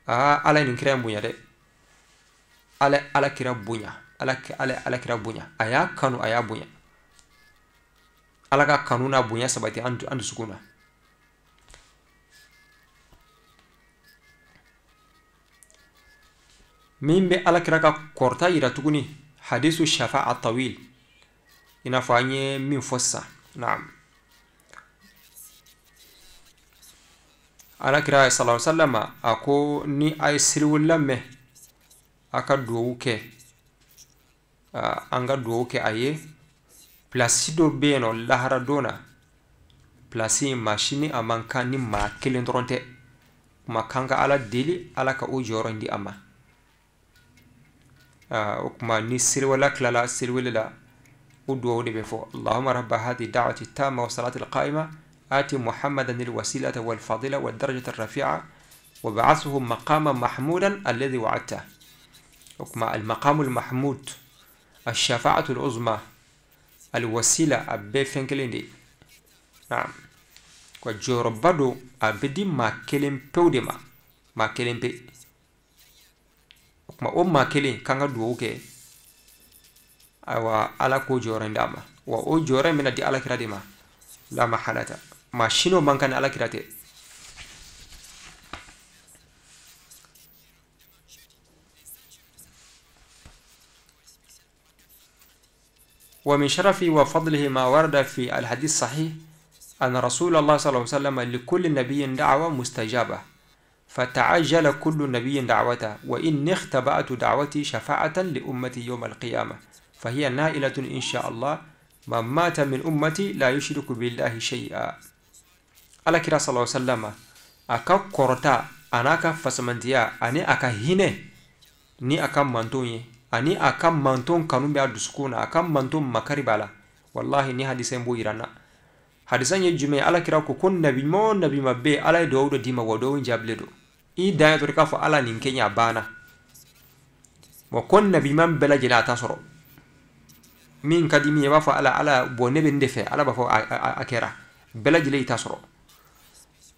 Aa, Ala ye nin kira in bonya dɛ, Ala kira bonya, Ala kira bonya, a y'a kanu, a y'a bonya. Ala ka kanu n'a bonya sabati an dusukun na. Min bɛ Ala kira ka kɔrɔta yira tuguni, hadisu shafa'a tawil, i n'a fɔ an ye min fɔ sisan. Naam, Ala kira sallallahu alaihi wasallam a ko ni a ye seliwula mɛn, a ka duwawu kɛ, an ka duwawu kɛ a ye. Pilasi dɔ bɛ yen nɔ lahara don na, pilasi in maa si ni a man kan ni maa kelen dɔrɔn tɛ, kuma kan ka Ala deli Ala ka o jɔyɔrɔ in di a ma. O kuma ni seliwala tilala seliwele la, o duwawu de bɛ fɔ, Allahumma rabba hadi da'wati tamma wa salati al-qa'ima ati Muhammadan al-wasilata wal fadila wad darajata ar-rafi'a wa ba'athuhu maqaman mahmudan alladhi wa'adta. O kuma al-maqamu al-mahmud, ash-shafa'atu al-uzma, al-wasila, a bɛɛ fɛn kelen de ye. Naam, wa jɔyɔrɔba don, a bɛ di maa kelen pewu de ma, maa kelen pe. O kuma o maa kelen k'an ka duwawu kɛ, ayiwa Ala k'o jɔyɔrɔ in d'a ma, wa o jɔyɔrɔ in bɛna di Ala kira de ma, la mahalata, maa si n'o man kan ni Ala kira tɛ. ومن شرفه وفضله ما ورد في الحديث الصحيح أن رسول الله صلى الله عليه وسلم لكل نبي دعوة مستجابة، فتعجل كل نبي دعوته، وإن اختبأت دعوتي شفاعة لأمتي يوم القيامة فهي نائلة إن شاء الله، من مات من أمتي لا يشرك بالله شيئا. على كرا صلى الله عليه وسلم أكا كورتا أناكا فسمنتيا أني أكا هينة ni أكا مانتوني ani a ka manton kanu bɛ a dusukun na, a ka manton makari b'a la. Wallahi ni hadisa in b'o yira n na. Hadisa in ye jumɛn ye? Ala kira ko ko nabi ɲuman o nabi ma bɛ yen, Ala ye duwawu dɔ d'i ma, wa duwawu in jaabilen don. I dan ye dɔrɔn i k'a fɔ Ala nin kɛ n ye, a banna. Wa ko nabi ɲuman bɛɛ lajɛlen a t'a sɔrɔ. Min ka di min ye, i b'a fɔ Ala, Ala bɔn ne bɛ nin de fɛ, Ala b'a fɔ a kɛra. Bɛɛ lajɛlen i t'a sɔrɔ.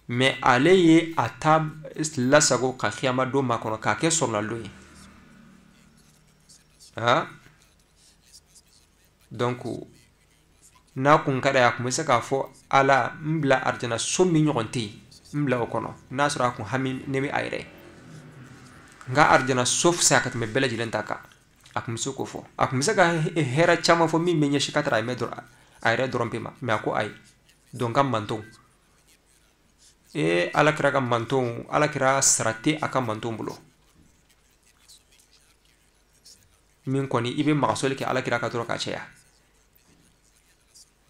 Mais ale ye a ta lasago ka kiyama don makɔnɔ k'a kɛ sɔrɔladon ye. Ah, donc n'a kun ka d'a ye, a kun bɛ se k'a fɔ Ala n bila arijana so min ɲɔgɔn tɛ yen, n bila o kɔnɔ, n'a sɔrɔ a kun hami ne bɛ a yɛrɛ ye, nka arijana so fisaya ka tɛmɛ bɛɛ lajɛlen ta kan, a kun bɛ se k'o fɔ. A kun bɛ se ka hɛrɛ caman fɔ min bɛ ɲɛsin ka taara a yɛrɛ dɔrɔn pe ma, mais a ko ayi, donc ka mantonw, ee Ala kira ka mantonw, Ala kira sara tɛ a ka mantonw bolo. Min kɔni i bɛ magasɔli kɛ Ala kira ka dɔrɔn ka caya,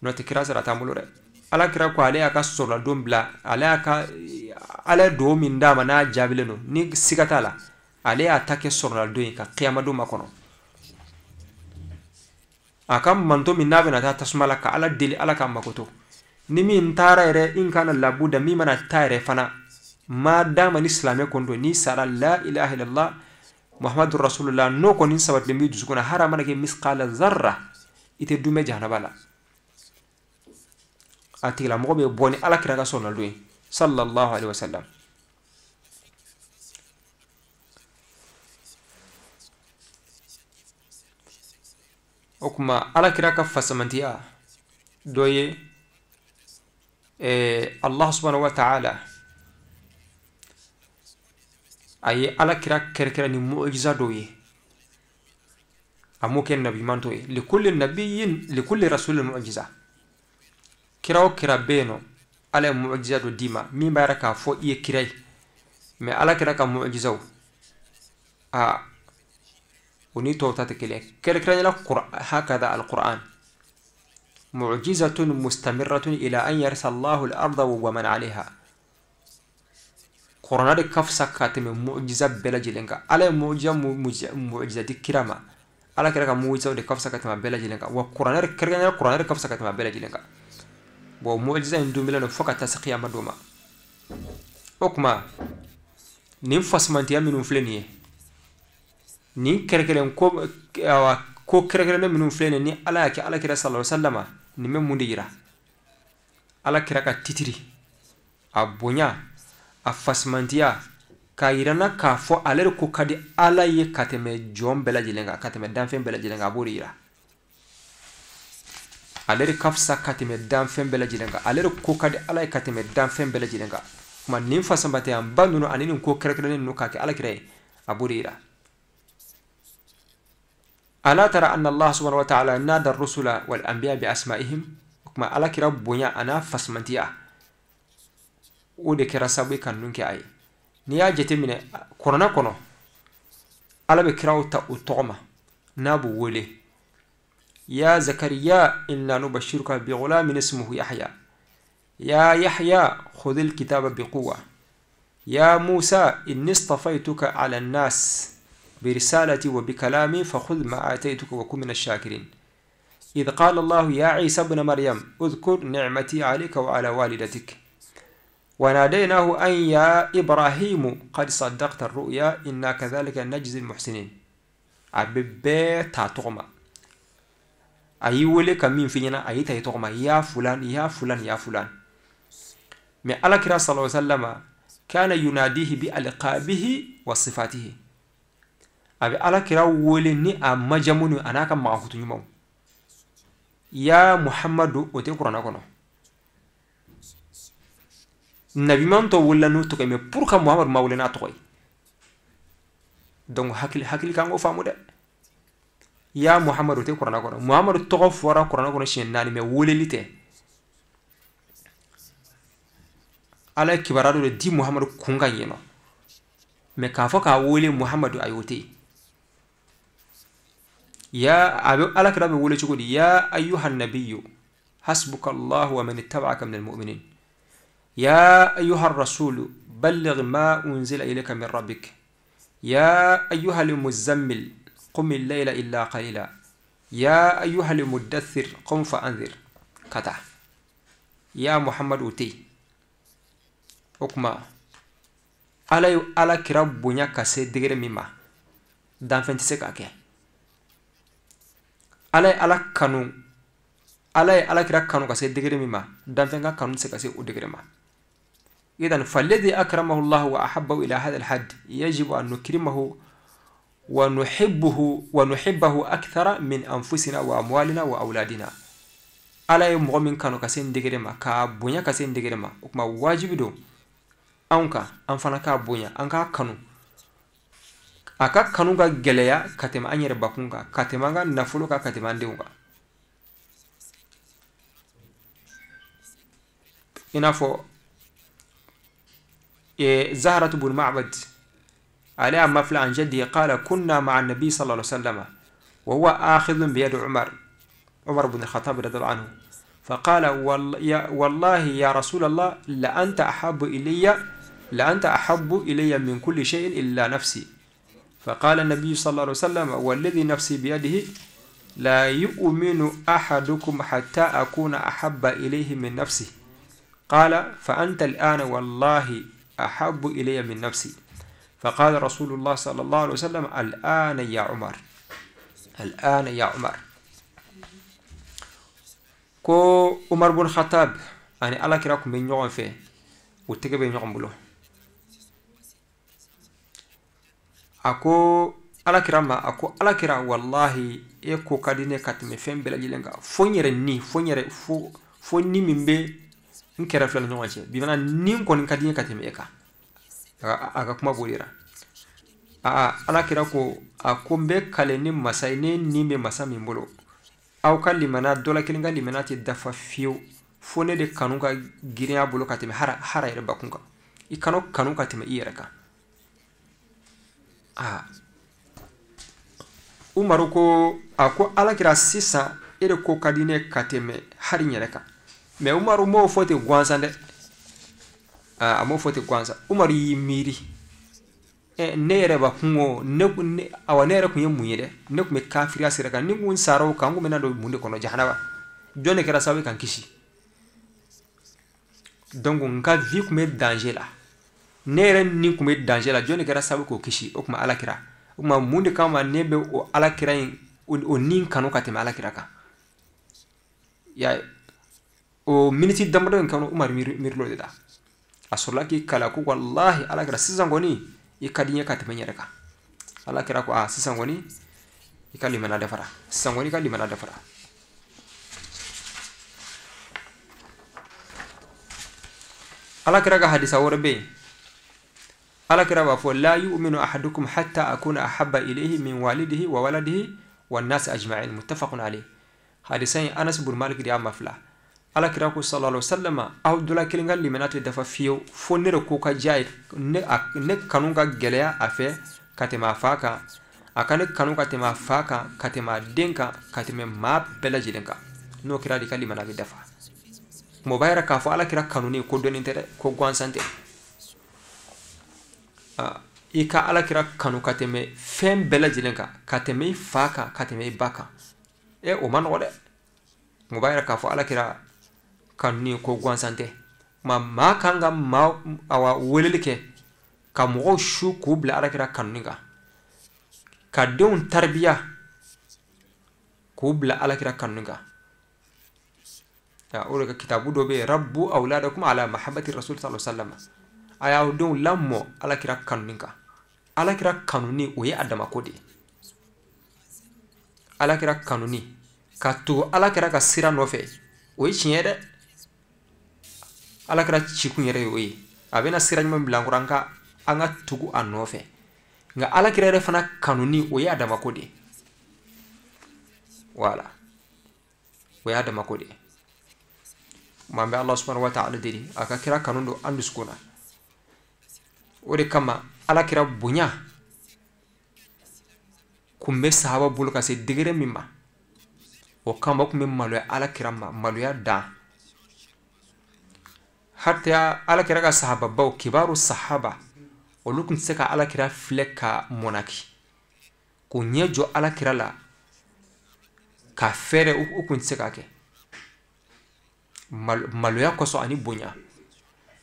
n'o tɛ kira sara t'an bolo dɛ. Ala kira ko ale y'a ka sɔrɔladon bila, ale y'a ka Ala ye duwawu min d'a ma n'a jaabilen don, ni siga t'a la, ale y'a ta kɛ sɔrɔladon ye ka kiyamadon makɔnɔ. A ka manto min n'a bɛna taa tasuma la ka Ala deli Ala k'a makoto, ni min taara yɛrɛ in kana labuda, min mana taa yɛrɛ fana ma d'a ma ni silamɛ kɔni don, n'i sara la ilaha illallah Muhammadu Rasulullah, n'o kɔni sabatilen b'i dusukun na, hali a mana kɛ misqala zarra, i tɛ dumɛ jahanaba la. A tigilamɔgɔ bɛ bɔ ni Ala kira ka sɔrɔladon ye sallallahu alaihi wasallam. O kuma Ala kira ka fasamantiya dɔ ye Allah subhanahu wa ta'ala a ye Ala kira kɛrɛkɛrɛ ni mu'jiza dɔw ye, a m'o kɛ nabi ɲuman tɔw ye. Likulli nabiyyin likulli rasulin mu'jiza, kira o kira bɛ yen nɔ, Ala ye mu'jiza dɔ d'i ma min b'a yira k'a fɔ i ye kira ye. Mais Ala kira ka mu'jizaw, a o ni tɔw ta tɛ kelen ye. Kɛrɛnkɛrɛnnenya la hakada al-Qur'an mu'jizatun mustamirratun ila an yarisa Allahu al-arda wa man 'alayha. Kuranɛ de ka fisa ka tɛmɛ mu'jiza bɛɛ lajɛlen kan. Ala ye mu'jiza di kira ma, Ala kira ka mujizaw de ka fisa ka tɛmɛ a bɛɛ lajɛlen kan, wa kuranɛ kɛrɛnkɛrɛnnenya kuranɛ ka fisa ka tɛmɛ a bɛɛ lajɛlen kan. Bon, mujiza in dunbelen don fo ka taa se kiyama don ma. O tuma nin fasimantiya minnu filɛ nin ye, nin kɛrɛnkɛrɛn ko ko kɛrɛnkɛrɛnnen minnu filɛ nin ye, ni Ala y'a kɛ Ala kira sallallahu alaihi wasallam, nin bɛ mun de yira? Ala kira ka titiri, a bonya, a fasimantiya, k'a yira n na k'a fɔ ale de ko ka di Ala ye ka tɛmɛ jɔn bɛɛ lajɛlen kan, ka tɛmɛ danfɛn bɛɛ lajɛlen kan. A b'o de yira. Ale de ka fisa ka tɛmɛ danfɛn bɛɛ lajɛlen kan, ale de ko ka di Ala ye ka tɛmɛ danfɛn bɛɛ lajɛlen kan. Kuma nin fasanbatɛyanba ninnu ani nin ko kɛrɛnkɛrɛnnen ninnu k'a kɛ Ala kira ye, a b'o de yira. Ala tara anna Allah subhanahu wa ta'ala nada rusula wal anbiya bi asma'ihim. Kuma Ala kira bonya a n'a fasamantiya, o de kɛra sababu ye ka ninnu kɛ a ye. N'i y'a jateminɛ kuranɛ kɔnɔ, Ala bɛ kiraw ta u tɔgɔ ma n'a b'u wele. Ya Zakariya inna nubashiruka bi ghulamin ismuhu Yahya. Ya Yahya khudhil kitaba bi quwwa. Ya Musa inni istafaytuka ala an-nas برسالتي وبكلامي فخذ ما آتيتك وكن من الشاكرين. إذ قال الله يا عيسى ابن مريم اذكر نعمتي عليك وعلى والدتك وناديناه أن يا إبراهيم قد صدقت الرؤيا إنا كذلك نجزي المحسنين. أبي تغمى أي ولك من فينا أي تغمى يا فلان يا فلان يا فلان. من الله كرا صلى الله عليه وسلم كان يناديه بألقابه وصفاته. أبي الله كرا ولني أمجموني أنا كم معهوتني يا محمد أوتي قرآن كنا نبي من تولى نوتك mais pourquoi Muhammad ma wele n'a tɔgɔ ye? Donc hakili kan k'o faamu dɛ. Ya Muhammad o tɛ kuranɛ kɔnɔ. Muhammad tɔgɔ fɔra kuranɛ kɔnɔ siɲɛ 4, mais weleli tɛ. Ala ye kibaruya dɔ de di Muhammad kun kan yen nɔ, mais k'a fɔ k'a wele Muhammad, ayi, o tɛ yen. Ya a bɛ Ala kira bɛ wele cogo di? Ya ayyuhan nabiyyu hasbuka Allahu wa man ittaba'aka minal mu'minin. يا أيها الرسول بلغ ما أنزل إليك من ربك. يا أيها المزمل قم الليل إلا قليلا. يا أيها المدثر قم فأنذر. كتا يا محمد أوتي أكما على على كراب بنيا كاسي دغري مما دان فنتي سكاكي على على كانو على على كرا كانو كاسي دغري مما دان فنكا كانو سكاسي او دغري ما. إذن فالذي أكرمه الله وأحبه إلى هذا الحد يجب أن نكرمه ونحبه ونحبه أكثر من أنفسنا وأموالنا وأولادنا. ala ye mɔgɔ min kanu ka se nin degré ma, k'a bonya ka se nin degré ma, o tuma wajibi don anw kan an fana k'a bonya, an k'a kanu. A ka kanu ka gɛlɛya ka tɛmɛ an yɛrɛ bakun kan, ka tɛmɛ an ka nafolo kan, ka tɛmɛ an denw kan. I n'a fɔ زهرة بن معبد عليها مفلع عن جده قال كنا مع النبي صلى الله عليه وسلم وهو آخذ بيد عمر بن الخطاب رضي الله عنه، فقال والله يا رسول الله لأنت أحب إلي من كل شيء إلا نفسي. فقال النبي صلى الله عليه وسلم والذي نفسي بيده لا يؤمن أحدكم حتى أكون أحب إليه من نفسه. قال فأنت الآن والله أحب إلي من نفسي. فقال رسول الله صلى الله عليه وسلم الآن يا عمر، الآن يا عمر. Ko Umar bun Khattab ani Ala kira kun bɛ ɲɔgɔn fɛ, u tɛgɛ bɛ ɲɔgɔn bolo. A ko Ala kira ma, a ko Ala kira wallahi e ko ka di ne ka tɛmɛ fɛn bɛɛ lajɛlen kan, fo n yɛrɛ ni, fo n yɛrɛ, fo ni min bɛ n kɛrɛfɛ ni ɲɔgɔn cɛ, bi mana ni kɔni ka di n ye ka tɛmɛ e kan. A ka kuma b'o de la. Aa, Ala kira ko a ko n bɛ kale ni masa ye, ne ni bɛ masa min bolo, aw ka limana dɔ la kelen ka limana tɛ dafa fiyewu fo ne de kanu ka girinya bolo ka tɛmɛ hara yɛrɛ bakun kan. I kanu ka tɛmɛ i yɛrɛ kan. Aa, Umaru ko a ko Ala kira sisan e de ko ka di ne ka tɛmɛ hali n yɛrɛ kan. Mais Umaru m'o fɔ ten gansan dɛ. A m'o fɔ ten gansan. Umaru y'i miiri. Ne yɛrɛ ba kun ne awa ne yɛrɛ kun ye mun ye dɛ, ne kun bɛ kafiriya sira kan, ni kun sara o kan, n kun bɛna don mun de kɔnɔ? Jahanaba. Jɔn de kɛra sababu ye ka n kisi? Donc n ka vie kun bɛ danger la, ne yɛrɛ ni kun bɛ danger la, jɔn de kɛra sababu k'o kisi? O kuma Ala kira. O kuma mun de kama ne bɛ o Ala kira in o ni kanu ka tɛmɛ Ala kira kan? Ya o miniti damadɔ in kɔnɔ, Umar miirilo de la, a sɔrɔla k'i kala ko walahi Ala kira, sisan kɔni i ka di n ye ka tɛmɛ n yɛrɛ kan. Ala kira ko a sisan kɔni i ka limaniya dafara, sisan kɔni i ka limaniya dafara. Ala kira ka hadisa wɛrɛ bɛ yen, Ala kira b'a fɔ la yu'minu ahadukum hatta akuna ahabba ilayhi min walidihi wa waladihi wan nasi ajma'in, muttafaqun alayh. Hadisa in Anas ibn Malik de y'a mafila. Ala kira ko sallallahu alaihi wasallam, aw dɔ la kelen ka limaniya tɛ dafa fiyewu fo ne de ko ka diya ye, ne kanu ka gɛlɛya a fɛ ka tɛmɛ a fa kan, a ka ne kanu ka tɛmɛ a fa kan, ka tɛmɛ a den kan, ka tɛmɛ maa bɛɛ lajɛlen kan. N'o kɛra de, ka limaniya bɛ dafa. Mɔgɔ b'a yira k'a fɔ Ala kira kanuni ko dɔnni tɛ dɛ, ko gansan tɛ. I ka Ala kira kanu ka tɛmɛ fɛn bɛɛ lajɛlen kan, ka tɛmɛ i fa kan, ka tɛmɛ i ba kan, o ma nɔgɔ dɛ. Mɔgɔ b'a yira k'a fɔ Ala kira kanuni ko gansan tɛ. Maa kan ka maa awa weleli kɛ ka mɔgɔw su k'u bila Ala kira kanuni kan, ka denw taribiya k'u bila Ala kira kanuni kan. O de ka kitabu dɔ bɛ yen, rabbu awladakum ala mahabbati rasul sallallahu alaihi wasallam, a y'aw denw lamɔ Ala kira kanuni kan. Ala kira kanuni o ye a damako de ye. Ala kira kanuni ka tugu Ala kira ka sira nɔfɛ, o ye tiɲɛ ye dɛ. Ala kira cikun yɛrɛ ye o ye, a bɛna sira ɲuman bila an kɔrɔ, an ka tugu a nɔfɛ. Nka Ala kira yɛrɛ fana kanuni o ye a damako de ye. Wala, o y'a damako de ye. Maa bɛ Allah subhanahu wa ta'ala deli a ka kira kanu don an dusukun na. O de kama Ala kira bonya kun bɛ sahaba bolo ka se degré min ma, o kama kun bɛ maloya Ala kira ma, maloya dan. Hatta Ala kira ka sahababaw, kibaru sahaba, olu kun tɛ se ka Ala kira filɛ ka mɔnaki, k'u ɲɛ jɔ Ala kira la ka fɛrɛ, u kun tɛ se k'a kɛ maloya kosɔn ani bonya.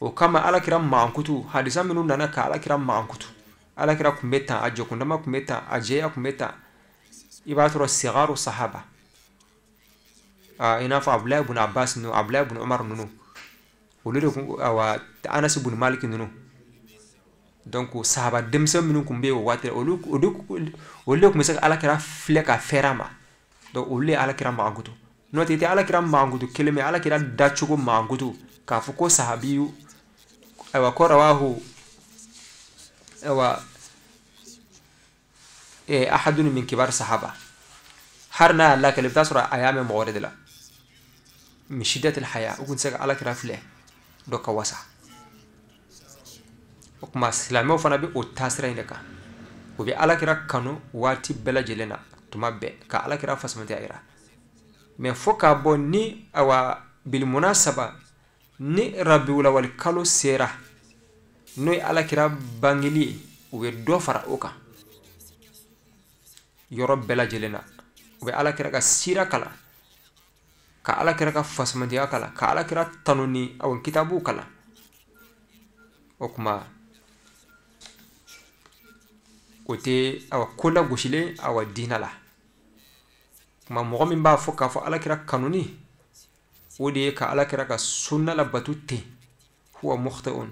O kama Ala kira mankutu, hadisa minnu nana ka Ala kira mankutu, Ala kira kun bɛ tan, a jɔkundama kun bɛ tan, a jɛya kun bɛ tan. I b'a sɔrɔ sigaru sahaba, i n'a fɔ Abdulayi ibn Abbas ninnu, Abdulayi ibn Umar ninnu, olu de kun, awa Anas ibn Malik ninnu. Donc sahaba denmisɛn minnu kun bɛ yen o waati la, olu de kun bɛ se ka Ala kira filɛ ka fɛrɛ a ma. Donc olu de ye Ala kira mankutu. N'o tɛ i tɛ Ala kira mankutu kelen mɛ, Ala kira dacogo mankutu k'a fɔ ko sahabiyu, ayiwa ko rawahu ayiwa ahadun min kibar sahaba, har n'a y'a lakale i bɛ taa sɔrɔ a y'a mɛn mɔgɔ wɛrɛ de la. Min shiddatil haya, u kun tɛ se ka Ala kira filɛ dɔ ka wasa. O tuma silamɛw fana bɛ o taasira in de kan, u bɛ Ala kira kanu waati bɛɛ lajɛlen na, tuma bɛɛ ka Ala kira fasamantiya yira. Mɛ fo k'a bɔ ni awa bilimunasaba ni rabiulawali kalo sera, n'o ye Ala kira bangeli ye, u bɛ dɔ fara o kan yɔrɔ bɛɛ lajɛlen na. U bɛ Ala kira ka sira kalan, ka Ala kira ka fasamantiya kalan, ka Ala kira tanu ni awa kitabuw kalan. O kuma o tɛ awa ko lagosilen awa diinɛ la. Kuma mɔgɔ min b'a fɔ k'a fɔ Ala kira kanuni o de ye ka Ala kira ka sunna labatu ten, huwa mukhti'un.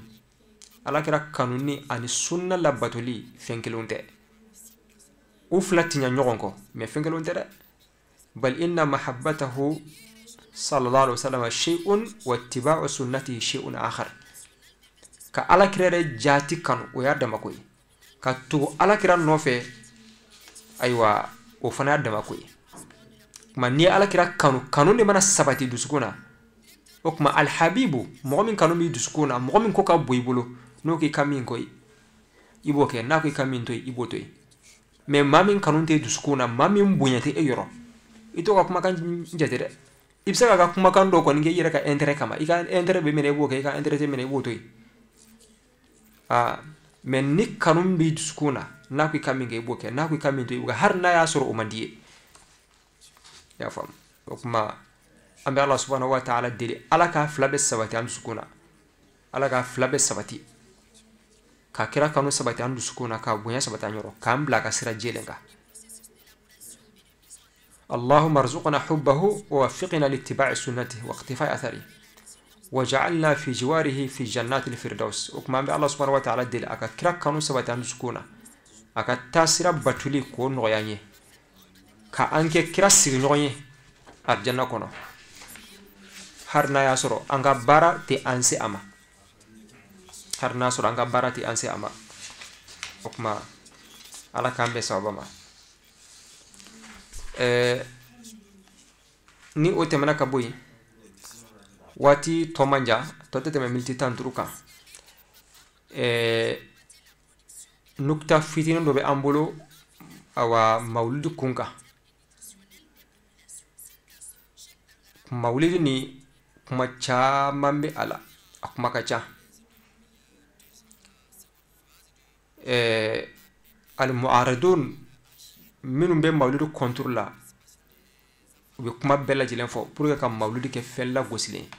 Ala kira kanuni ani sunna labatoli fɛn kelenw tɛ, u fila ti ɲa ɲɔgɔn kɔ, mɛ fɛn kelenw tɛ dɛ. Bal inna mahabbatahu sallallahu alaihi wasallam shay'un wa ittiba'u sunnatihi shay'un akhar. Ka Ala kira yɛrɛ jaati kanu o y'a damako ye, ka tugu Ala kira nɔfɛ ayiwa o fana y'a damako ye. Kuma n'i ye Ala kira kanu, kanu de mana sabati dusukun na, o kuma alhabibu, mɔgɔ min kanu b'i dusukun na, mɔgɔ min ko ka bon i bolo, n'o k'i ka min ko i b'o kɛ, n'a ko i ka min to yen i b'o to yen. Mɛ maa min kanu tɛ dusukun na, maa min bonya tɛ e yɔrɔ, i t'o ka kumakan jate dɛ. I bɛ se k'a ka kumakan dɔ kɔni kɛ i yɛrɛ ka intérêt kama, i ka intérêt bɛ minɛ i b'o kɛ, i ka intérêt tɛ minɛ i b'o to yen. Mais ni kanu b'i dusukun na, n'a ko i ka min kɛ i b'o kɛ, n'a ko i ka min to i b'o kɛ, hali n'a y'a sɔrɔ o man di ye. I y'a faamu? O tuma an bɛ Ala subahana wa taala deli, Ala k'a fila bɛɛ sabati an dusukun na, Ala k'a fila bɛɛ sabati, ka kira kanu sabati an dusukun na, ka bonya sabati an yɔrɔ, k'an bila a ka sira jɛlen kan. اللهم ارزقنا حبه ووفقنا لاتباع سنته واقتفاء أثره وجعلنا في جواره في جنات الفردوس. وكما الله سبحانه وتعالى دل أكا كرا كانوا سبتان سكونا أكا تاسرا باتولي كون نغياني كا أنك كرا سيغ نغياني الجنة كونو هرنا ياسرو أنك بارا تي أنسي أما هرنا سرو أنك بارا تي أنسي أما. وكما على كان بسبب ما ni o tɛmɛna ka bɔ yen, waati tɔ man jan, tɔ tɛ tɛmɛ miniti 15 kan. Nukta fitinin dɔ bɛ an bolo awa mawulidi kun kan. Mawulidi ni kuma caman bɛ a la, a kuma ka ca. Al-mu'aridun minnu bɛ mawulidi contre la, u bɛ kuma bɛɛ lajɛlen fɔ pour que ka mawulidi kɛ fɛn lagosilen ye.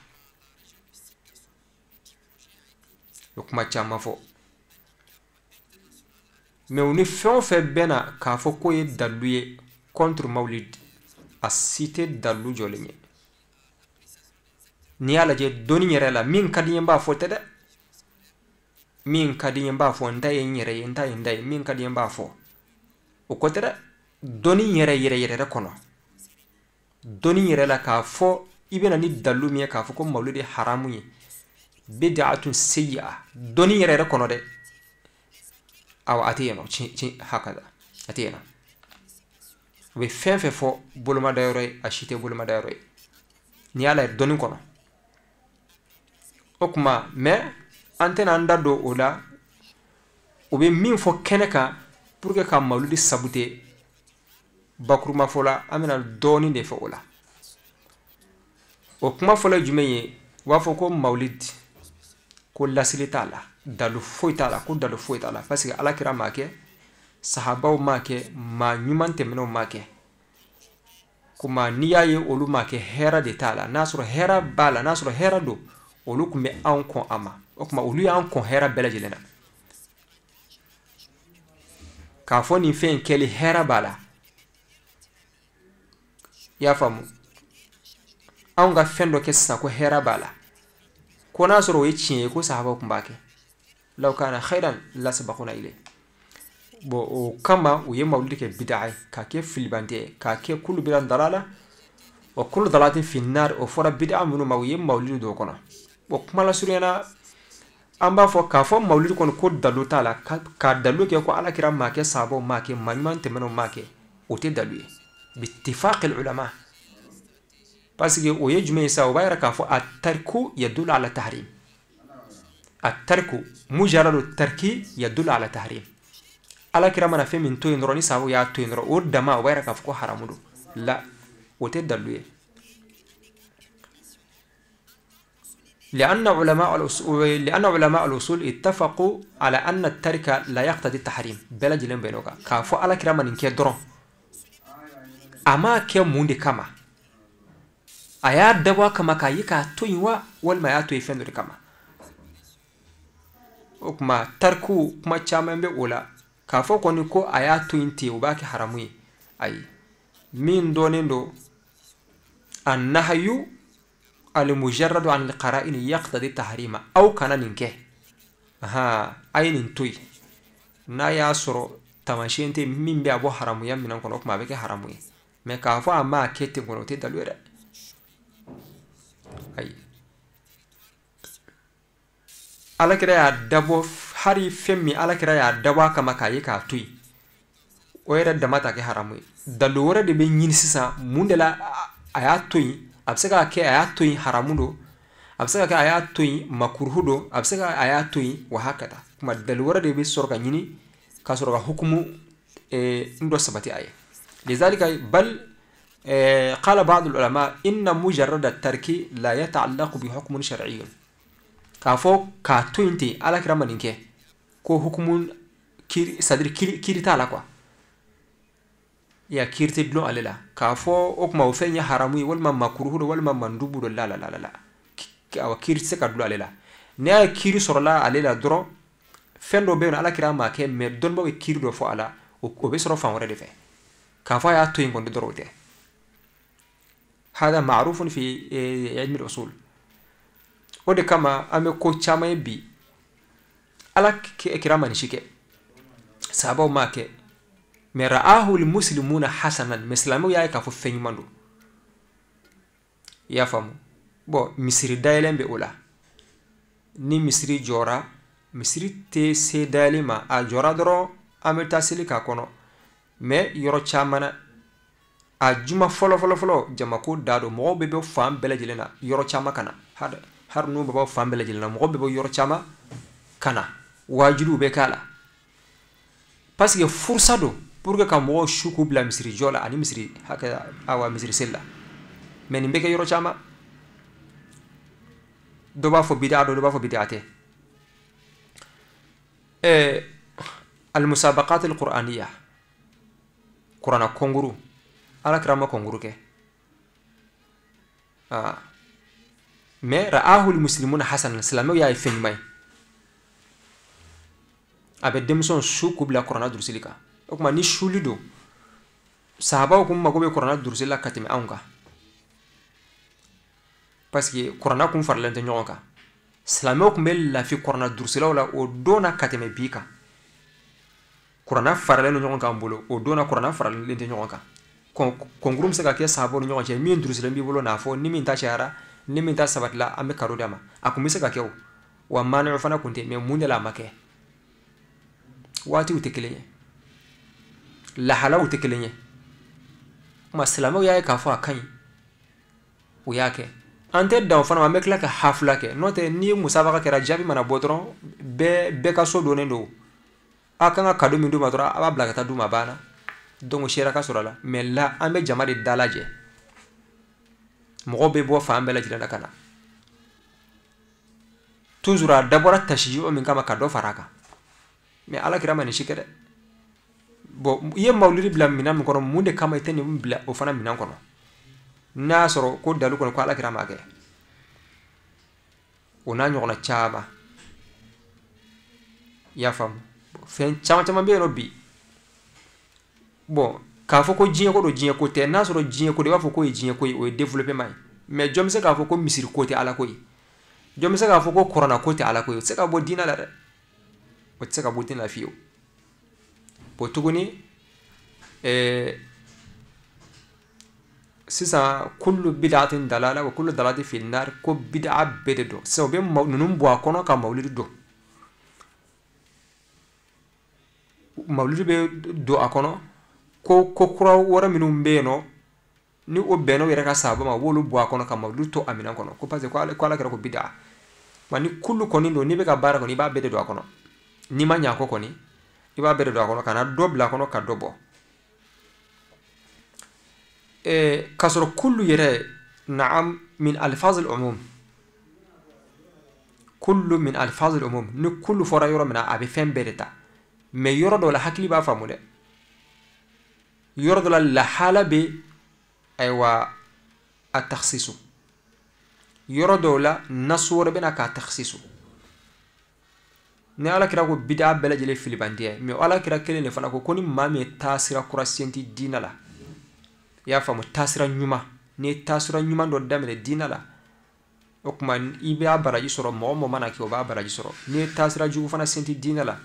U bɛ kuma caman fɔ, mais u ni fɛn o fɛn bɛnna k'a fɔ k'o ye dalilu ye contre mawulidi, a si tɛ dalilu jɔlen ye. N'i y'a lajɛ dɔnni yɛrɛ la, min ka di n ye n b'a fɔ tɛ dɛ, min ka di n ye n b'a fɔ, n ta ye n yɛrɛ ye, n ta ye n ta ye, min ka di n ye n b'a fɔ, o ko tɛ dɛ. Dɔnni yɛrɛ yɛrɛ yɛrɛ kɔnɔ, dɔnni yɛrɛ la k'a fɔ i bɛna ni dalilu min ye k'a fɔ ko mawulidi haramu ye, bid'atun sayyi'a, dɔnni yɛrɛ yɛrɛ kɔnɔ dɛ, awa a tɛ yen nɔ, ci hakada a tɛ yen nɔ. U bɛ fɛn fɛn fɔ bolomadayɔrɔ ye, a si tɛ bolomadayɔrɔ ye n'i y'a lajɛ dɔnni kɔnɔ. O tuma mais an tɛna an da don o la, u bɛ min fɔ kɛnɛ kan pour que ka mawulidi sabute bakuruma fɔ la, an bɛna dɔɔnin de fɔ o la. O kuma fɔlɔ ye jumɛn ye? U b'a fɔ ko mawulidi ko lasili t'a la, dalu foyi t'a la, ko dalu foyi t'a la, parce que Ala kira m'a kɛ, sahabaw m'a kɛ, maa ɲuman tɛmɛnenw m'a kɛ. Kuma n'i y'a ye olu m'a kɛ, hɛrɛ de t'a la. N'a sɔrɔ hɛrɛ b'a la, n'a sɔrɔ hɛrɛ don, olu tun bɛ anw kɔn a ma. O tuma olu y'an kɔn hɛrɛ bɛɛ lajɛlen na. K'a fɔ nin fɛn in kɛli hɛrɛ b'a la, i y'a faamu? Anw ka fɛn dɔ kɛ sisan ko hɛrɛ b'a la, ko n'a sɔrɔ o ye tiɲɛ ye ko sahabaw tun b'a kɛ, law kana khairan lasabaquna ilayh. Bon, o kama u ye mawulidi kɛ bid'a ye, k'a kɛ filibantɛ ye, k'a kɛ kulu bid'a dalala wa kulu dalalatin fi nar. O fɔra bid'a minnu ma, u ye mawulidi don o kɔnɔ. Bon, kuma lasurunya an b'a fɔ k'a fɔ mawulidi kɔni ko dalu t'a la, k'a dalu kɛ ko Ala kira m'a kɛ, sahabaw m'a kɛ, maa ɲuman tɛmɛnenw m'a kɛ, o tɛ dalu ye bittifaqil ulama. Parce que o ye jumɛn ye sa? O b'a yira k'a fɔ a tariku yadullu ala tahrim, a tariku mujarradu tarki yadullu ala tahrim. Ala kira mana fɛn min to yen dɔrɔn, ni sahabaw y'a to yen dɔrɔn, o dama o b'a yira k'a fɔ ko haramu don. La, o tɛ dalu ye. لأن علماء الأصول اتفقوا على أن الترك لا يقتضي التحريم. بلا جلين بينوكا كافو على كرام نكي درون أما كي موندي كما أيا دوا كما كايكا تويوا والما يا توي فندر كما وكما تركو كما تشامن بأولا كافو كونيكو أيا توينتي وباكي حرامي أي من دونيندو النهي المجرد عن القرائن يقتضي التحريم أو كان ننكه ها أي ننتوي نا ياسرو تماشين تي من بيابو حراميا من أنكم ما بك حرامي ما كافو أما كيتم كنو تدلو أي ala kira y'a dabɔ hali fɛn min ala kira y'a dabɔ a kama k'a ye k'a to yen o yɛrɛ dama ta kɛ haramu ye. Dalu wɛrɛ de bɛ ɲini sisan mun de la a y'a to yen. A bɛ se k'a kɛ a y'a to yen haramu don, a bɛ se ka kɛ a y'a to yen makuruhu don, a bɛ se ka a y'a to yen wa hakata. Kuma dalu wɛrɛ de bɛ sɔrɔ ka ɲini ka sɔrɔ ka hukumu n dɔ sabati a ye. Lizalika bal qala ba'd al-ulama inna mujarrad at-tarki la yata'allaqu bi hukmin shar'iyyin. K'a fɔ k'a to yen ten ala kira ma nin kɛ Ko hukumu kiri, c'est-à-dire kiri t'a la quoi. Ya kiiri tɛ dulon ale la k'a fɔ o tuma o fɛn ye haramu ye walima makuruhu don walima mandubu don, la la la la la, awa kiiri tɛ se ka dulon ale la. N'i y'a ye kiiri sɔrɔla ale la dɔrɔn, fɛn dɔ bɛ yen nɔ ala kira m'a kɛ, mais dɔnnibaw ye kiiri dɔ fɔ a la, o bɛ sɔrɔ fan wɛrɛ de fɛ. K'a fɔ a y'a to yen kɔni dɔrɔn o tɛ. Hada ma'rufun fi ilmi al-usul. O de kama an bɛ ko caman ye bi, ala kira ma nin si kɛ, sahabaw m'a kɛ, mais ra'ahu al-muslimuna hasanan, mais silamɛw y'a ye k'a fɔ fɛn ɲuman don. I y'a faamu? Bon, misiri dayɛlɛn bɛ o la. Ni misiri jɔra, misiri tɛ se dayɛlɛn ma, a jɔra dɔrɔn an bɛ taa seli k'a kɔnɔ. Mais yɔrɔ caman na, a juma fɔlɔ fɔlɔ fɔlɔ jamako da don, mɔgɔw bɛ bɔ fan bɛɛ lajɛlen na, yɔrɔ caman ka na. Hali n'u bɛ bɔ fan bɛɛ lajɛlen na, mɔgɔw bɛ bɔ yɔrɔ caman ka na, wajuliw bɛ k'a la. Parce que furusa don pour que ka mɔgɔw su k'u bila misiri jɔ la ani misiri hakɛ, awa misiri seli la. Mais nin bɛ kɛ yɔrɔ caman. Dɔ b'a fɔ bid'a don, dɔ b'a fɔ bid'a tɛ. Al-musabaqat al-qur'aniyya, kurana kɔnkuru, ala kira ma kɔnkuru kɛ. Mais ra'ahu al-muslimuna hasanan, silamɛw y'a ye fɛn ɲuman ye. A bɛ denmisɛnw su k'u bila kurana durusili kan. O tuma ni suli don, sahabaw kun mago bɛ kurana durusili la ka tɛmɛ anw kan, parce que kurana kun faralen tɛ ɲɔgɔn kan. Silamɛw kun bɛ lafi kurana durusilaw la o don na ka tɛmɛ bi kan. Kurana faralen don ɲɔgɔn kan bolo, o don na kurana faralen tɛ ɲɔgɔn kan. Kɔnkuru bɛ se ka kɛ sahabaw ni ɲɔgɔn cɛ, min durusilen b'i bolo n'a fɔ ni min ta cayara, ni min ta sabatila, an bɛ kado d'a ma. A kun bɛ se ka kɛ o, wa maana fana kun tɛ. Mais mun de la a ma kɛ? Waatiw tɛ kelen ye, lahalaw tɛ kelen ye. Kuma silamɛw y'a ye k'a fɔ a ka ɲi, o y'a kɛ. An tɛ dan o fana ma, an bɛ tila ka hafila kɛ. N'o tɛ ni musabaka kɛra, jaabi mana bɔ dɔrɔn, bɛɛ ka so donnen don. A kan ka kado min d'u ma dɔrɔn, a b'a bila ka taa d'u ma, a banna. Donc sera ka sɔrɔ a la. Mais la an bɛ jama de dalajɛ, mɔgɔw bɛ bɔ fan bɛɛ lajɛlen na ka na. Toujours a dabɔra tasiyo min kama ka dɔ fara a kan. Mais ala kira ma nin si kɛ dɛ. Bon, i ye mawulidi bila minɛn min kɔnɔ, mun de kama i tɛ nin bila o fana minɛn kɔnɔ? N'a y'a sɔrɔ ko dalu kɔnɔ ko ala kira ma kɛ, o n'a ɲɔgɔnna caman. I y'a faamu? Fɛn caman caman bɛ yen nɔ bi. Bon, k'a fɔ ko diɲɛ ko don, diɲɛ ko tɛ. N'a sɔrɔ diɲɛ ko don, i b'a fɔ k'o ye diɲɛ ko ye, o ye développement ye. Mais jɔn bɛ se k'a fɔ ko misiri ko tɛ ala ko ye? Jɔn bɛ se k'a fɔ ko kuranna ko tɛ ala ko ye? O tɛ se ka bɔ diinɛ la dɛ, o tɛ se ka bɔ diinɛ la fiyewu. Bon, tuguni sisan kullu bid'atin dalala wa kullu dalalatin fi nar, ko bid'a bɛɛ de don. Sisan u bɛ ninnu bɔ a kɔnɔ ka mawulidi don. Mawulidi bɛ don a kɔnɔ, ko kura wɛrɛ minnu bɛ yen nɔ, ni o bɛnna o yɛrɛ ka sahaba ma, u b'olu bɔ a kɔnɔ ka mawulidi to a minɛn kɔnɔ. Ko parce que ko ala kɛra ko bid'a. Wa ni kullu kɔni don, n'i bɛ ka baara kɔni, i b'a bɛɛ de don a kɔnɔ. N'i ma ɲɛ a kɔ kɔni, i b'a bɛɛ de don a kɔnɔ, ka na dɔ bila a kɔnɔ ka dɔ bɔ. K'a sɔrɔ kullu yɛrɛ, naam, min alfaz al-umum. Kullu min alfaz al-umum. Ni kullu fɔra yɔrɔ min na, a bɛ fɛn bɛɛ de ta. Mais yɔrɔ dɔ la hakili b'a faamu dɛ. Yɔrɔ dɔ la lahala bɛ ayiwa a takhsisu. Yɔrɔ dɔw la nasu wɛrɛ bɛ na k'a takhsisu. Ni ala kira ko bid'a bɛɛ lajɛlen filibandiya ye, mais ala kira kelen de fana ko ni maa min ye taasira kura senti diinɛ la, i y'a faamu, taasira ɲuman, n'i ye taasira ɲuman dɔ daminɛ diinɛ la, o tuma i b'a baraji sɔrɔ, mɔgɔ mɔgɔ mana kɛ o b'a baraji sɔrɔ. N'i ye taasira jugu fana senti diinɛ la,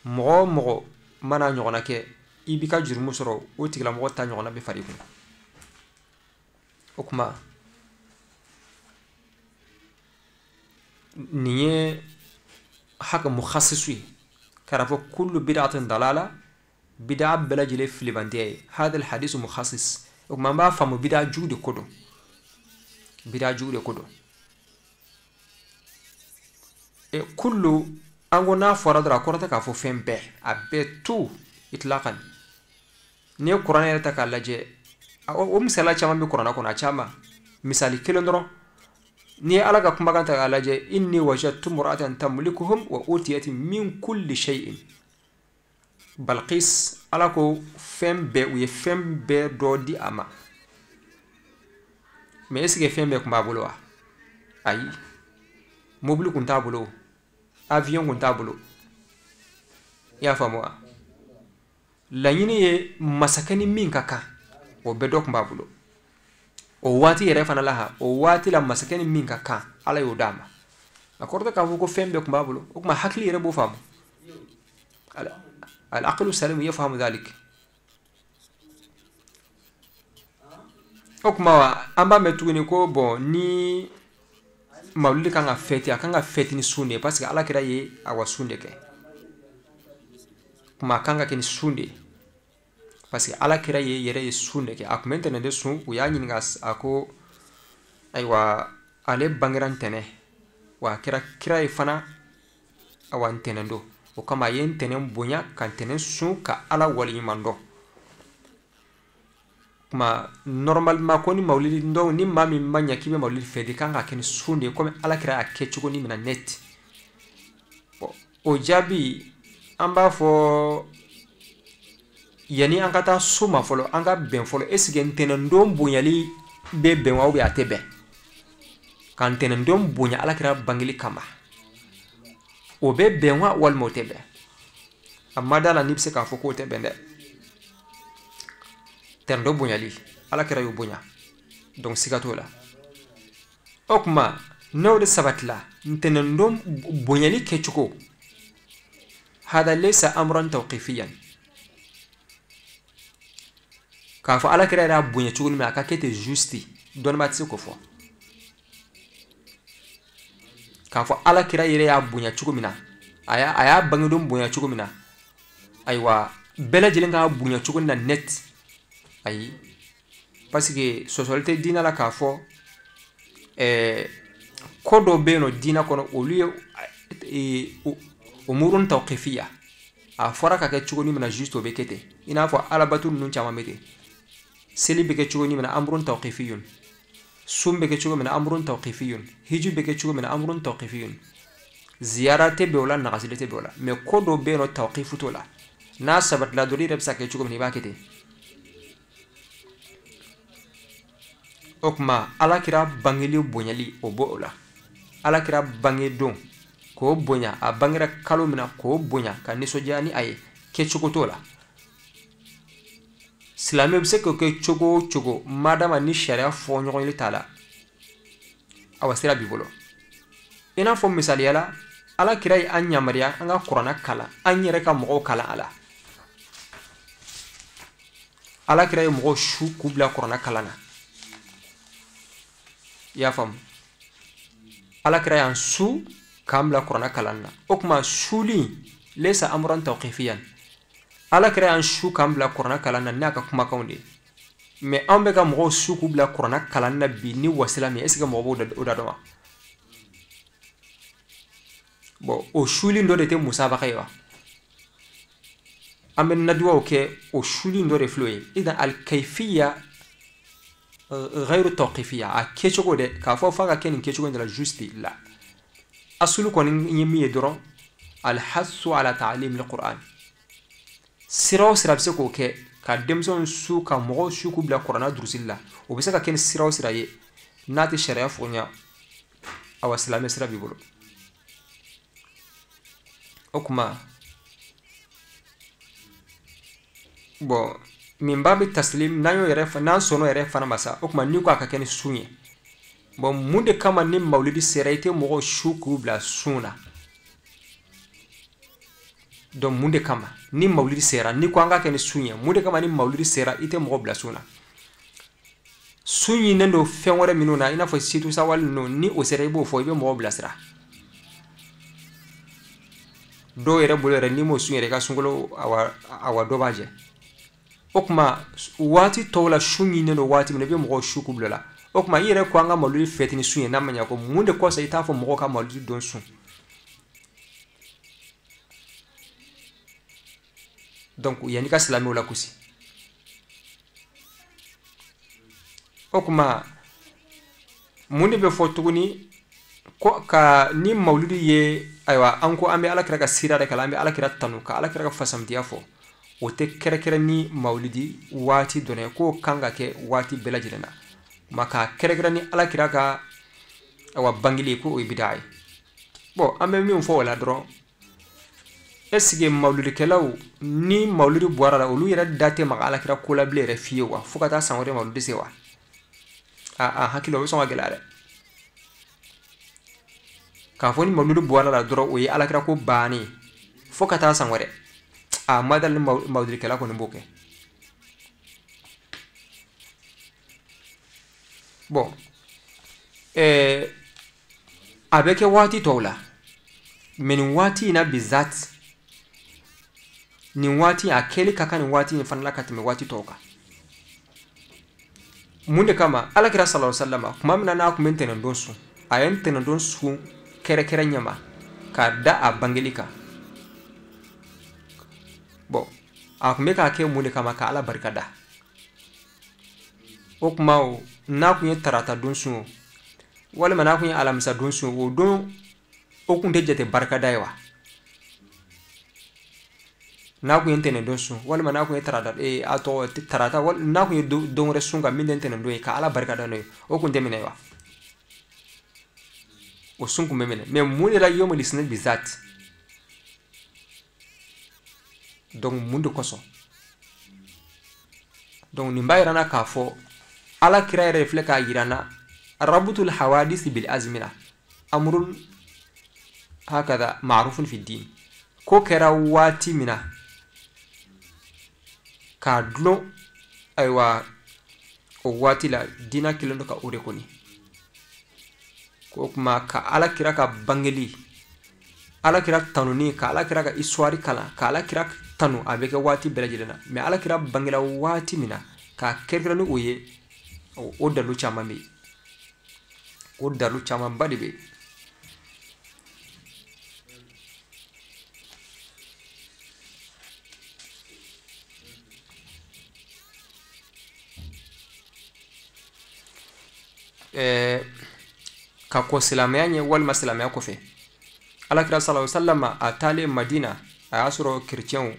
mɔgɔ mɔgɔ mana ɲɔgɔnna kɛ, i b'i ka jurumu sɔrɔ, o tigilamɔgɔ ta ɲɔgɔnna bɛ far'i kun. O tuma nin ye haka mukhassisu ye, k'a fɔ kullu bid'atin dalala, bid'a bɛɛ lajɛlen filibandiya ye. Hadha alhadisu mukhassis. O tuma an b'a faamu bid'a jugu de ko don, bid'a jugu de ko don. Kullu an ko n'a fɔra dɔrɔn, a kɔrɔ tɛ k'a fɔ fɛn bɛɛ, a bɛɛ tout itlaqan. N'i ye kuranɛ yɛrɛ ta k'a lajɛ, o misaliya caman bɛ kuranɛ kɔnɔ, a caman. Misali kelen dɔrɔn, N'i ye Ala ka kumakan ta k'a lajɛ, inni wajadtu imra'atan tamlikuhum wa utiyat min kulli shay'in. Balqis, Ala ko fɛn bɛɛ, u ye fɛn bɛɛ dɔ di a ma. Mais est-ce que fɛn bɛɛ tun b'a bolo wa? Ayi. Mobili tun t'a bolo, avion tun t'a bolo. I y'a faamu wa? Laɲini ye masakɛ ni min ka kan, o bɛɛ dɔ tun b'a bolo. O waati yɛrɛ fana la ha, o waati la masakɛ ni min ka kan, Ala y'o d'a ma. A kɔrɔ tɛ k'a fɔ ko fɛn bɛɛ tun b'a bolo. O tuma hakili yɛrɛ b'o faamu. Al-aqlu salim yafhamu dhalik. O tuma an b'a mɛn tuguni ko bon, ni mawulidi kan ka fêter, a kan ka fêter ni sun de ye, parce que Ala kira ye awa sun de kɛ. Kuma a kan ka kɛ ni sun de ye, parce que Ala kira ye yɛrɛ ye sun de kɛ. A tun bɛ ntɛnɛn de sun, u y'a ɲininka, a ko ayiwa ale bangera ntɛnɛn, wa a kɛra kira ye fana awa ntɛnɛn don. O kama a ye ntɛnɛn bonya ka ntɛnɛn sun ka Ala waleɲuman dɔn. Kuma normalement ko ni mawulidi dɔn, ni maa min ma ɲɛ k'i bɛ mawulidi fɛ, i kan ka kɛ ni sun de ye, komi Ala kira y'a kɛ cogo min na net. Bon, o jaabi an b'a fɔ yanni an ka taa so ma fɔlɔ, an ka bɛn fɔlɔ. Est ce que ntɛnɛndon bonyali bɛ bɛn wa ou bien a tɛ bɛn? Ka ntɛnɛndon bonya Ala kira bangeli kama, o bɛ bɛn wa walima o tɛ bɛn? A ma da la n'i bɛ se k'a fɔ k'o tɛ bɛn dɛ. Ntɛnɛndon bonyali, Ala kira y'o bonya, donc siga t'o la. O tuma n'o de sabatila, ntɛnɛndon bonyali kɛcogo, hada laysa amran tawqifiyan, k'a fɔ Ala kira yɛrɛ y'a bonya cogo min na, a ka kɛ ten juste, dɔnnibaa tɛ se k'o fɔ. K'a fɔ Ala kira yɛrɛ y'a bonya cogo min na, a y'a bangedon bonya cogo min na, ayiwa bɛɛ lajɛlen k'a bonya cogo min na net. Ayi, parce que sɔsɔli tɛ diinɛ la k'a fɔ ko dɔw bɛ yen nɔ diinɛ kɔnɔ, olu ye umurun tawqifiya, a fɔra ka kɛ cogo min na juste o bɛ kɛ ten. I n'a fɔ alabatu ninnu caman bɛ ten. Seli bɛ kɛ cogo min na amrun tawqifiyun, sun bɛ kɛ cogo min na amrun tawqifiyun, hiju bɛ kɛ cogo min na amrun tawqifiyun, ziyara tɛ bɛn o la, nagasili tɛ bɛn o la. Mais ko dɔw bɛ yen nɔ tawqifu t'o la, n'a sabatila dɔrɔn i yɛrɛ bɛ se ka kɛ cogo min na i b'a kɛ ten. O tuma Ala kira bangeli bonyali o b'o la. Ala kira bangedon k'o bonya, a bangera kalo min na k'o bonya ka nisɔndiya ni a ye, kɛcogo t'o la. Silamɛ bɛ se k'o kɛ cogo o cogo, madama ni sariya fɔ ɲɔgɔnyali t'a la, awa sira b'i bolo. I n'a fɔ misaliya la, Ala kira ye an yamaruya an ka kuranna kalan, an yɛrɛ ka mɔgɔw kalan a la. Ala kira ye mɔgɔw su k'u bila kuranna kalan na. I y'a faamu? Ala kira y'an su k'an bila kuranna kalan na. O tuma suli laysa amran tawqifiyan, Ala kira y'an su k'an bila kuranna kalan na n'a ka kumakanw de ye. Mais an bɛ ka mɔgɔw su k'u bila kuranna kalan na bi ni wasila min, est ce que mɔgɔ b'o da dɔn wa? Bon, o suli dɔ de tɛ musabaka ye wa? An bɛ naduwaw kɛ, o suli dɔ de filɛ o ye. Idan al-kayfiya ghayru tawqifiya, a kɛcogo dɛ, k'a fɔ f'a ka kɛ nin kɛcogo in de la juste la. Asulu kɔni ye min ye dɔrɔn, alhassu ala ta'lim al-Qur'an. Sira o sira bɛ se k'o kɛ ka denmisɛnw su ka mɔgɔw su k'u bila kuranna durusili la, o bɛ se ka kɛ ni sira o sira ye, n'a tɛ sariya fɔɲa, awa silamɛ sira b'i bolo. O tuma bon, min b'a bɛ taslim n'an y'o yɛrɛ, n'an sɔnn'o yɛrɛ fana ma sa, o tuma n'i ko a ka kɛ ni sun ye, bon mun de kama ni mawulidi sera i tɛ mɔgɔw su k'u bila sun na? Donc mun de kama ni mawulidi sera, n'i ko an ka kɛ ni sun ye, mun de kama ni mawulidi sera i tɛ mɔgɔw bila sun na? Sun ɲininen don fɛn wɛrɛ minnu na, i n'a fɔ situ sawali ninnu, ni o sera i b'o fɔ, i bɛ mɔgɔw bilasira. Dɔw yɛrɛ bolo yɛrɛ, n'i m'o sun yɛrɛ, i ka sunkalo awa dɔ b'a jɛ. O tuma waati tɔw la sun ɲininen don waati min na, i bɛ mɔgɔw su k'u bila la. O tuma i yɛrɛ ko an ka mawulidi fɛti ni sun ye, n'a ma ɲɛ ko mun de kɔsɔn i t'a fɔ mɔgɔw ka mawulidi don sun? Donc yanni ka silamɛw lagosi. O tuma Mun de bɛ fɔ tuguni ko ka ni mawuludi ye, ayiwa an ko an bɛ alakira ka sira de kalan, an bɛ alakira tanu ka alakira ka fasamdiya fɔ, o tɛ kɛrɛkɛrɛ ni mawuludi waati dɔrɔn ye, k'o kan ka kɛ waati bɛɛ lajɛlen na. Ma k'a kɛrɛkɛrɛ ni alakira ka awa bangeli ko o ye bidaa ye. Bon, an bɛ min fɔ o la dɔrɔn, est-ce que mawuludikɛlaw ni mawuludi bɔra la, olu yɛrɛ da tɛ maga alakira ko la bilen yɛrɛ fiyewu wa, fo ka taa san wɛrɛ mawuludi se wa? A hakili o bɛ sɔn ka gɛlɛya dɛ. K'a fɔ ni mawuludi bɔra la dɔrɔn o ye alakira ko bannen fo ka taa san wɛrɛ, a ma dali ni mawuludikɛla kɔni b'o kɛ. Bon, a bɛ kɛ waati tɔw la, mais nin waati in na bizat, nin waati a kɛli ka kan nin waati in fana la ka tɛmɛ waati tɔw kan. Mun de kama alakira sallallahu alaihi wasallam tuma min na n'a tun bɛ ntɛnɛndon sun, a ye ntɛnɛndon sun kɛrɛkɛrɛ ɲɛma k'a da a bangeli kan. Bon, a tun bɛ k'a kɛ mun de kama? Ka Ala barika da. O tuma o n'a tun ye tarata don sun o, walima n'a tun ye alamisa don sun o, don o tun tɛ jate barikada ye wa? N'a kun ye ntɛnɛndon sun, walima n'a kun ye tarata, a tɔgɔ tarata, n'a kun ye don wɛrɛ sun ka min tɛ ntɛnɛndon ye ka Ala barika da n'o ye, o kun tɛ minɛ wa? O sun kun bɛ minɛ. Mais mun de la yawmul isnin bizat? Donc mun de kosɔn? Donc nin b'a yira n na k'a fɔ Ala kira yɛrɛ filɛ k'a yira n na rabutul hawadisi bil azmina amrun hakada ma'rufun fi din. Ko kɛra waati min na k'a dulon, ayiwa o waati la diina kelen don ka o de kɔni. Ko kuma ka Ala kira ka bangeli, Ala kira tanuni, ka Ala kira ka histoire kalan, ka Ala kira tanu, a bɛ kɛ waati bɛɛ lajɛlen na. Mais Ala kira bangela waati min na k'a kɛrɛnkɛrɛn ni o ye, o dalu caman bɛ yen, o dalu camanba de bɛ yen. Ka kɔ silamɛya ɲɛ walima silamɛya kɔfɛ, alakira sallallahu alaihi wasallam a taalen Madina, a y'a sɔrɔ kerecɛnw,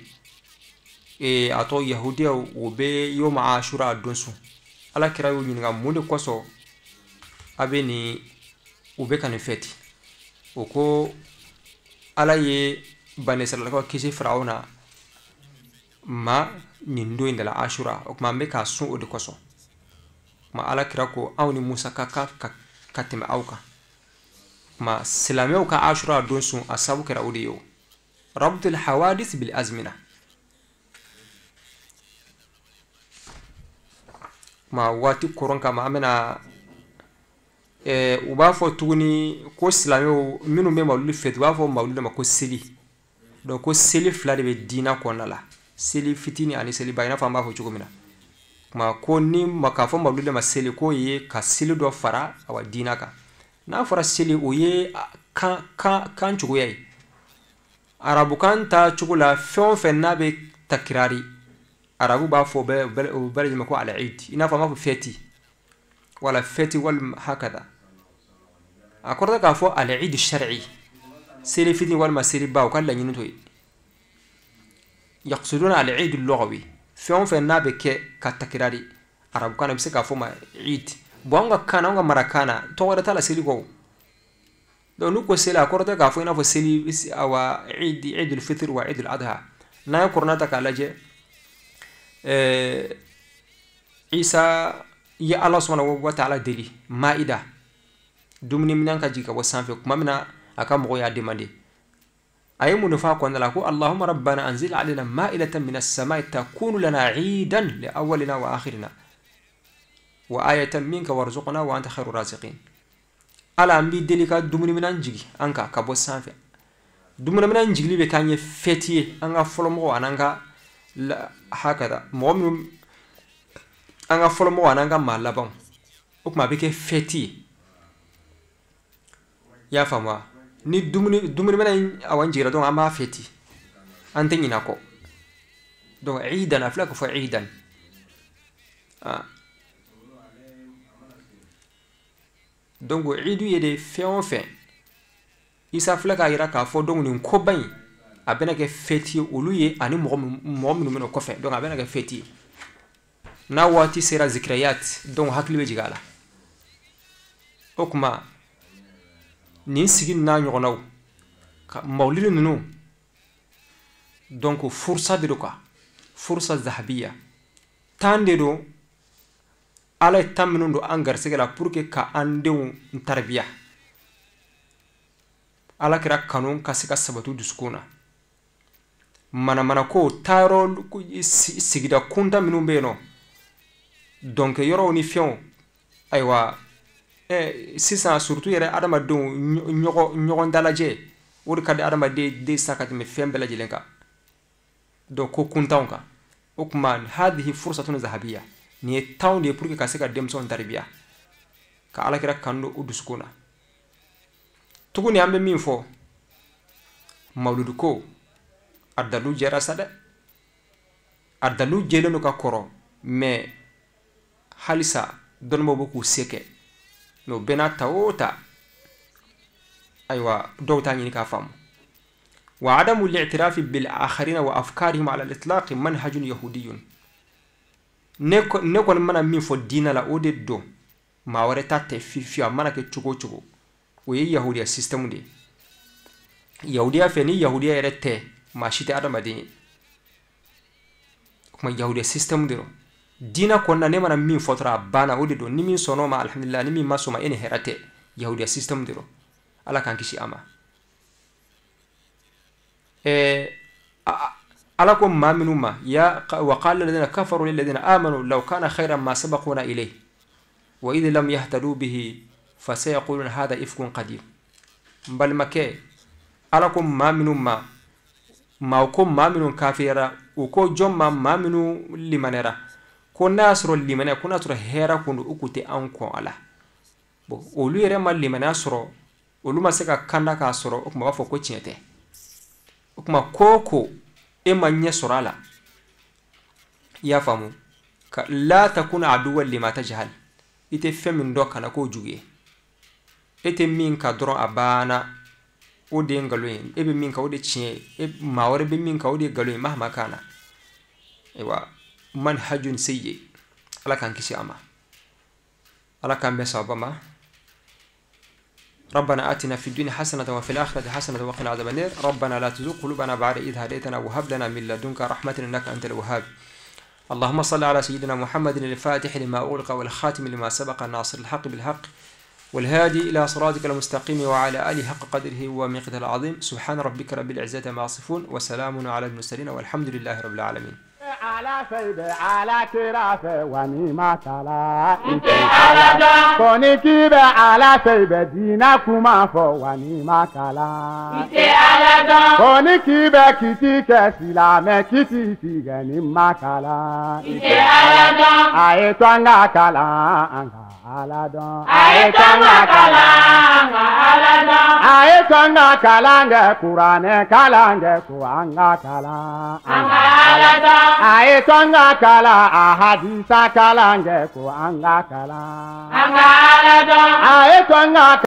a tɔgɔ yahudiyaw, o bɛ yoma ashura don sun. Alakira y'u ɲininka mun de kosɔn a bɛ nin, u bɛ ka nin fɛti. O ko Ala ye banisiralakaw kisi Firawuna ma nin don in de la, ashura, o tuma an bɛ k'a sun o de kosɔn. Kuma alakira ko aw ni Musa ka kan ka tɛmɛ aw kan. Kuma silamɛw ka ashura don sun, a sabu kɛra o de ye o rabtul hawadis bil azmina. Kuma waati koron kama an bɛna u b'a fɔ tuguni ko silamɛw minnu bɛ mawuludi fɛti, u b'a fɔ mawuludi ma ko seli. Donc ko seli fila de bɛ diina kɔnɔna la, seli fitini ani seliba, i n'a fɔ an b'a fɔ cogo min na. Kuma ko ni ma k'a fɔ mawuludi ma seli, k'o ye ka seli dɔ fara awa diina kan. N'a fɔra seli, o ye kan cogoya ye. Arabukan ta cogo la, fɛn o fɛn n'a bɛ takirari, arabu b'a fɔ o bɛɛ lajɛlen ko al-eid, i n'a fɔ an b'a fɔ fɛti, wala fɛti walima hakada. A kɔrɔ tɛ k'a fɔ al-eid shar'i, seli fitini walima seliba, o ka laɲini t'o ye. Yaqsuduna al-eid al-lughawi, fɛn o fɛn n'a bɛ kɛ ka takirari arabukan na, i bɛ se k'a fɔ ma eid. Bon, an ka kan na, an ka marakan na, tɔgɔ wɛrɛ t'a la seli kɔ. Donc n'u ko seli, a kɔrɔ tɛ k'a fɔ i n'a fɔ seli awa eid, eidul fitr wa eidul adha. N'an ye kuranɛ ta k'a lajɛ, Isa ye Ala subhanahu wa ta'ala deli maida, dumuni minɛn ka jigin ka bɔ sanfɛ tuma min na a ka mɔgɔw y'a demande. A ye mun de fɔ a kɔnɔna la? Ko Allahumma rabbana anzil alayna ma'idatan minas samai takunu lana 'idan li awwalina wa akhirina wa ayatan minka warzuqna wa anta khairu raziqin. Ala, an b'i deli ka dumuni minɛn jigin an kan ka bɔ sanfɛ. Dumuni minɛn jigili bɛ k'an ye fɛti ye, an ka fɔlɔmɔgɔw an'an ka hakada mɔgɔ minnu, an ka fɔlɔmɔgɔw an'an ka maa labanw, o tuma a bɛ kɛ fɛti ye. I y'a faamu wa? Ni dumuni minɛn in awa jiginra dɔrɔn, an b'a fɛti, an tɛ ɲinɛ a kɔ. Donc iidan, a filɛ k'a fɔ iidan. Donc idu ye de fɛn o fɛn Isa filɛ k'a yira k'a fɔ donc nin koba in a bɛna kɛ fête ye olu ye ani mɔgɔ minnu bɛna kɔfɛ. Donc a bɛna kɛ fête ye n'a waati sera zikriyat, donc hakili bɛ jigin a la. O kuma nin sigi n'a ɲɔgɔnnaw ka mawlidi ninnu, donc fursa de don quoi, fursa zahabiya tan de don. Ala ye tan minnu don an garisɛgɛ la pour que ka an denw tarbiya, Ala kɛra kanu ka se ka sabati dusukun na. Manamana ko taayɔrɔ sigida kunta minnu bɛ yen nɔ, donc yɔrɔw ni fɛnw, ayiwa sisan surtout yɛrɛ adamadenw ɲɔgɔn dalajɛ o de ka di adamaden den sa ka tɛmɛ fɛn bɛɛ lajɛlen kan, donc ko kuntanw kan. O kuma hadihi fursatun zahabiya, nin ye tanw de ye pour que ka se ka denmisɛnw tarbiya ka Ala kɛra kanu don u dusukun na. Tuguni an bɛ min fɔ mawuludu ko a dalu jɛra sa dɛ, a dalu jɛlen don ka kɔrɔ, mais halisa dɔnnibaaw bɛ k'u se kɛ, mais o bɛɛ n'a ta o ta, ayiwa dɔw t'a ɲini k'a faamu. Wa adamu li'tirafi bil akharina wa afkarihim ala al-itlaq manhajun yahudiyyun. Ne kɔni mana min fɔ diinɛ la o de don, maa wɛrɛ ta tɛ fiyewu, a mana kɛ cogo o cogo. O ye yahudiya système de ye. Yahudiya fɛ ni yahudiya yɛrɛ tɛ maa si tɛ adamaden ye. O kuma yahudiya système de don. Diinɛ kɔnɔna ne mana min fɔ dɔrɔn a banna, o de don. Ni min sɔnna o ma alhamdulillah, ni min ma sɔn ma e ni hɛrɛ tɛ. Yahudiya système de don. Ala k'an kisi a ma. Ala ko maa minnu ma ya wa qala alladhina kafaru lilladhina amanu law kana khayran ma sabaquna ilayhi wa idh lam yahtadu bihi fasayaquluna hadha ifkun qadim. N balimakɛ, Ala ko maa minnu ma, maaw ko maa minnu kafira, u ko jɔn ma maa minnu limanɛra, ko n'a y'a sɔrɔ limanɛ, ko n'a sɔrɔ hɛrɛ kun don, u kun tɛ anw kɔn a la. Bon, olu yɛrɛ ma limanɛya sɔrɔ, olu ma se ka kanda k'a sɔrɔ, o tuma u b'a fɔ ko tiɲɛ tɛ. O tuma ko o ko e ma ɲɛ sɔrɔ a la, i y'a faamu, ka la takun aduwwan lima tajhal, i tɛ fɛn min dɔn kana k'o jugu ye. E tɛ min ka dɔrɔn a banna, o de ye nkalon ye. E bɛ min kan o de tiɲɛ ye, maa wɛrɛ bɛ min kan o de ye nkalon ye, mahama kana. Ayiwa manhajun sayyi, Ala k'an kisi a ma, Ala k'an bɛn sababa ma. ربنا آتنا في الدنيا حسنة وفي الآخرة حسنة وقنا عذاب النار. ربنا لا تزغ قلوبنا بعد إذ هديتنا وهب لنا من لدنك رحمة إنك أنت الوهاب. اللهم صل على سيدنا محمد الفاتح لما أغلق والخاتم لما سبق الناصر الحق بالحق والهادي إلى صراطك المستقيم وعلى آله حق قدره ومقداره العظيم. سبحان ربك رب العزة ما يصفون وسلام على المرسلين والحمد لله رب العالمين. على سيد على كرافة ونما تلا كوني كيبة على سيد دينا كما فو ونما تلا كوني كيبة كتي كسلامة كتي تيغني ما تلا أي توانغا كلا على دون أي توانغا كلا أي توانغا كلا قرآن كلا قرآن كلا A ye to an ka kalan a hadisa kalan kɛ ko an ka kalan. An ka Ala dɔn. A ye to an ka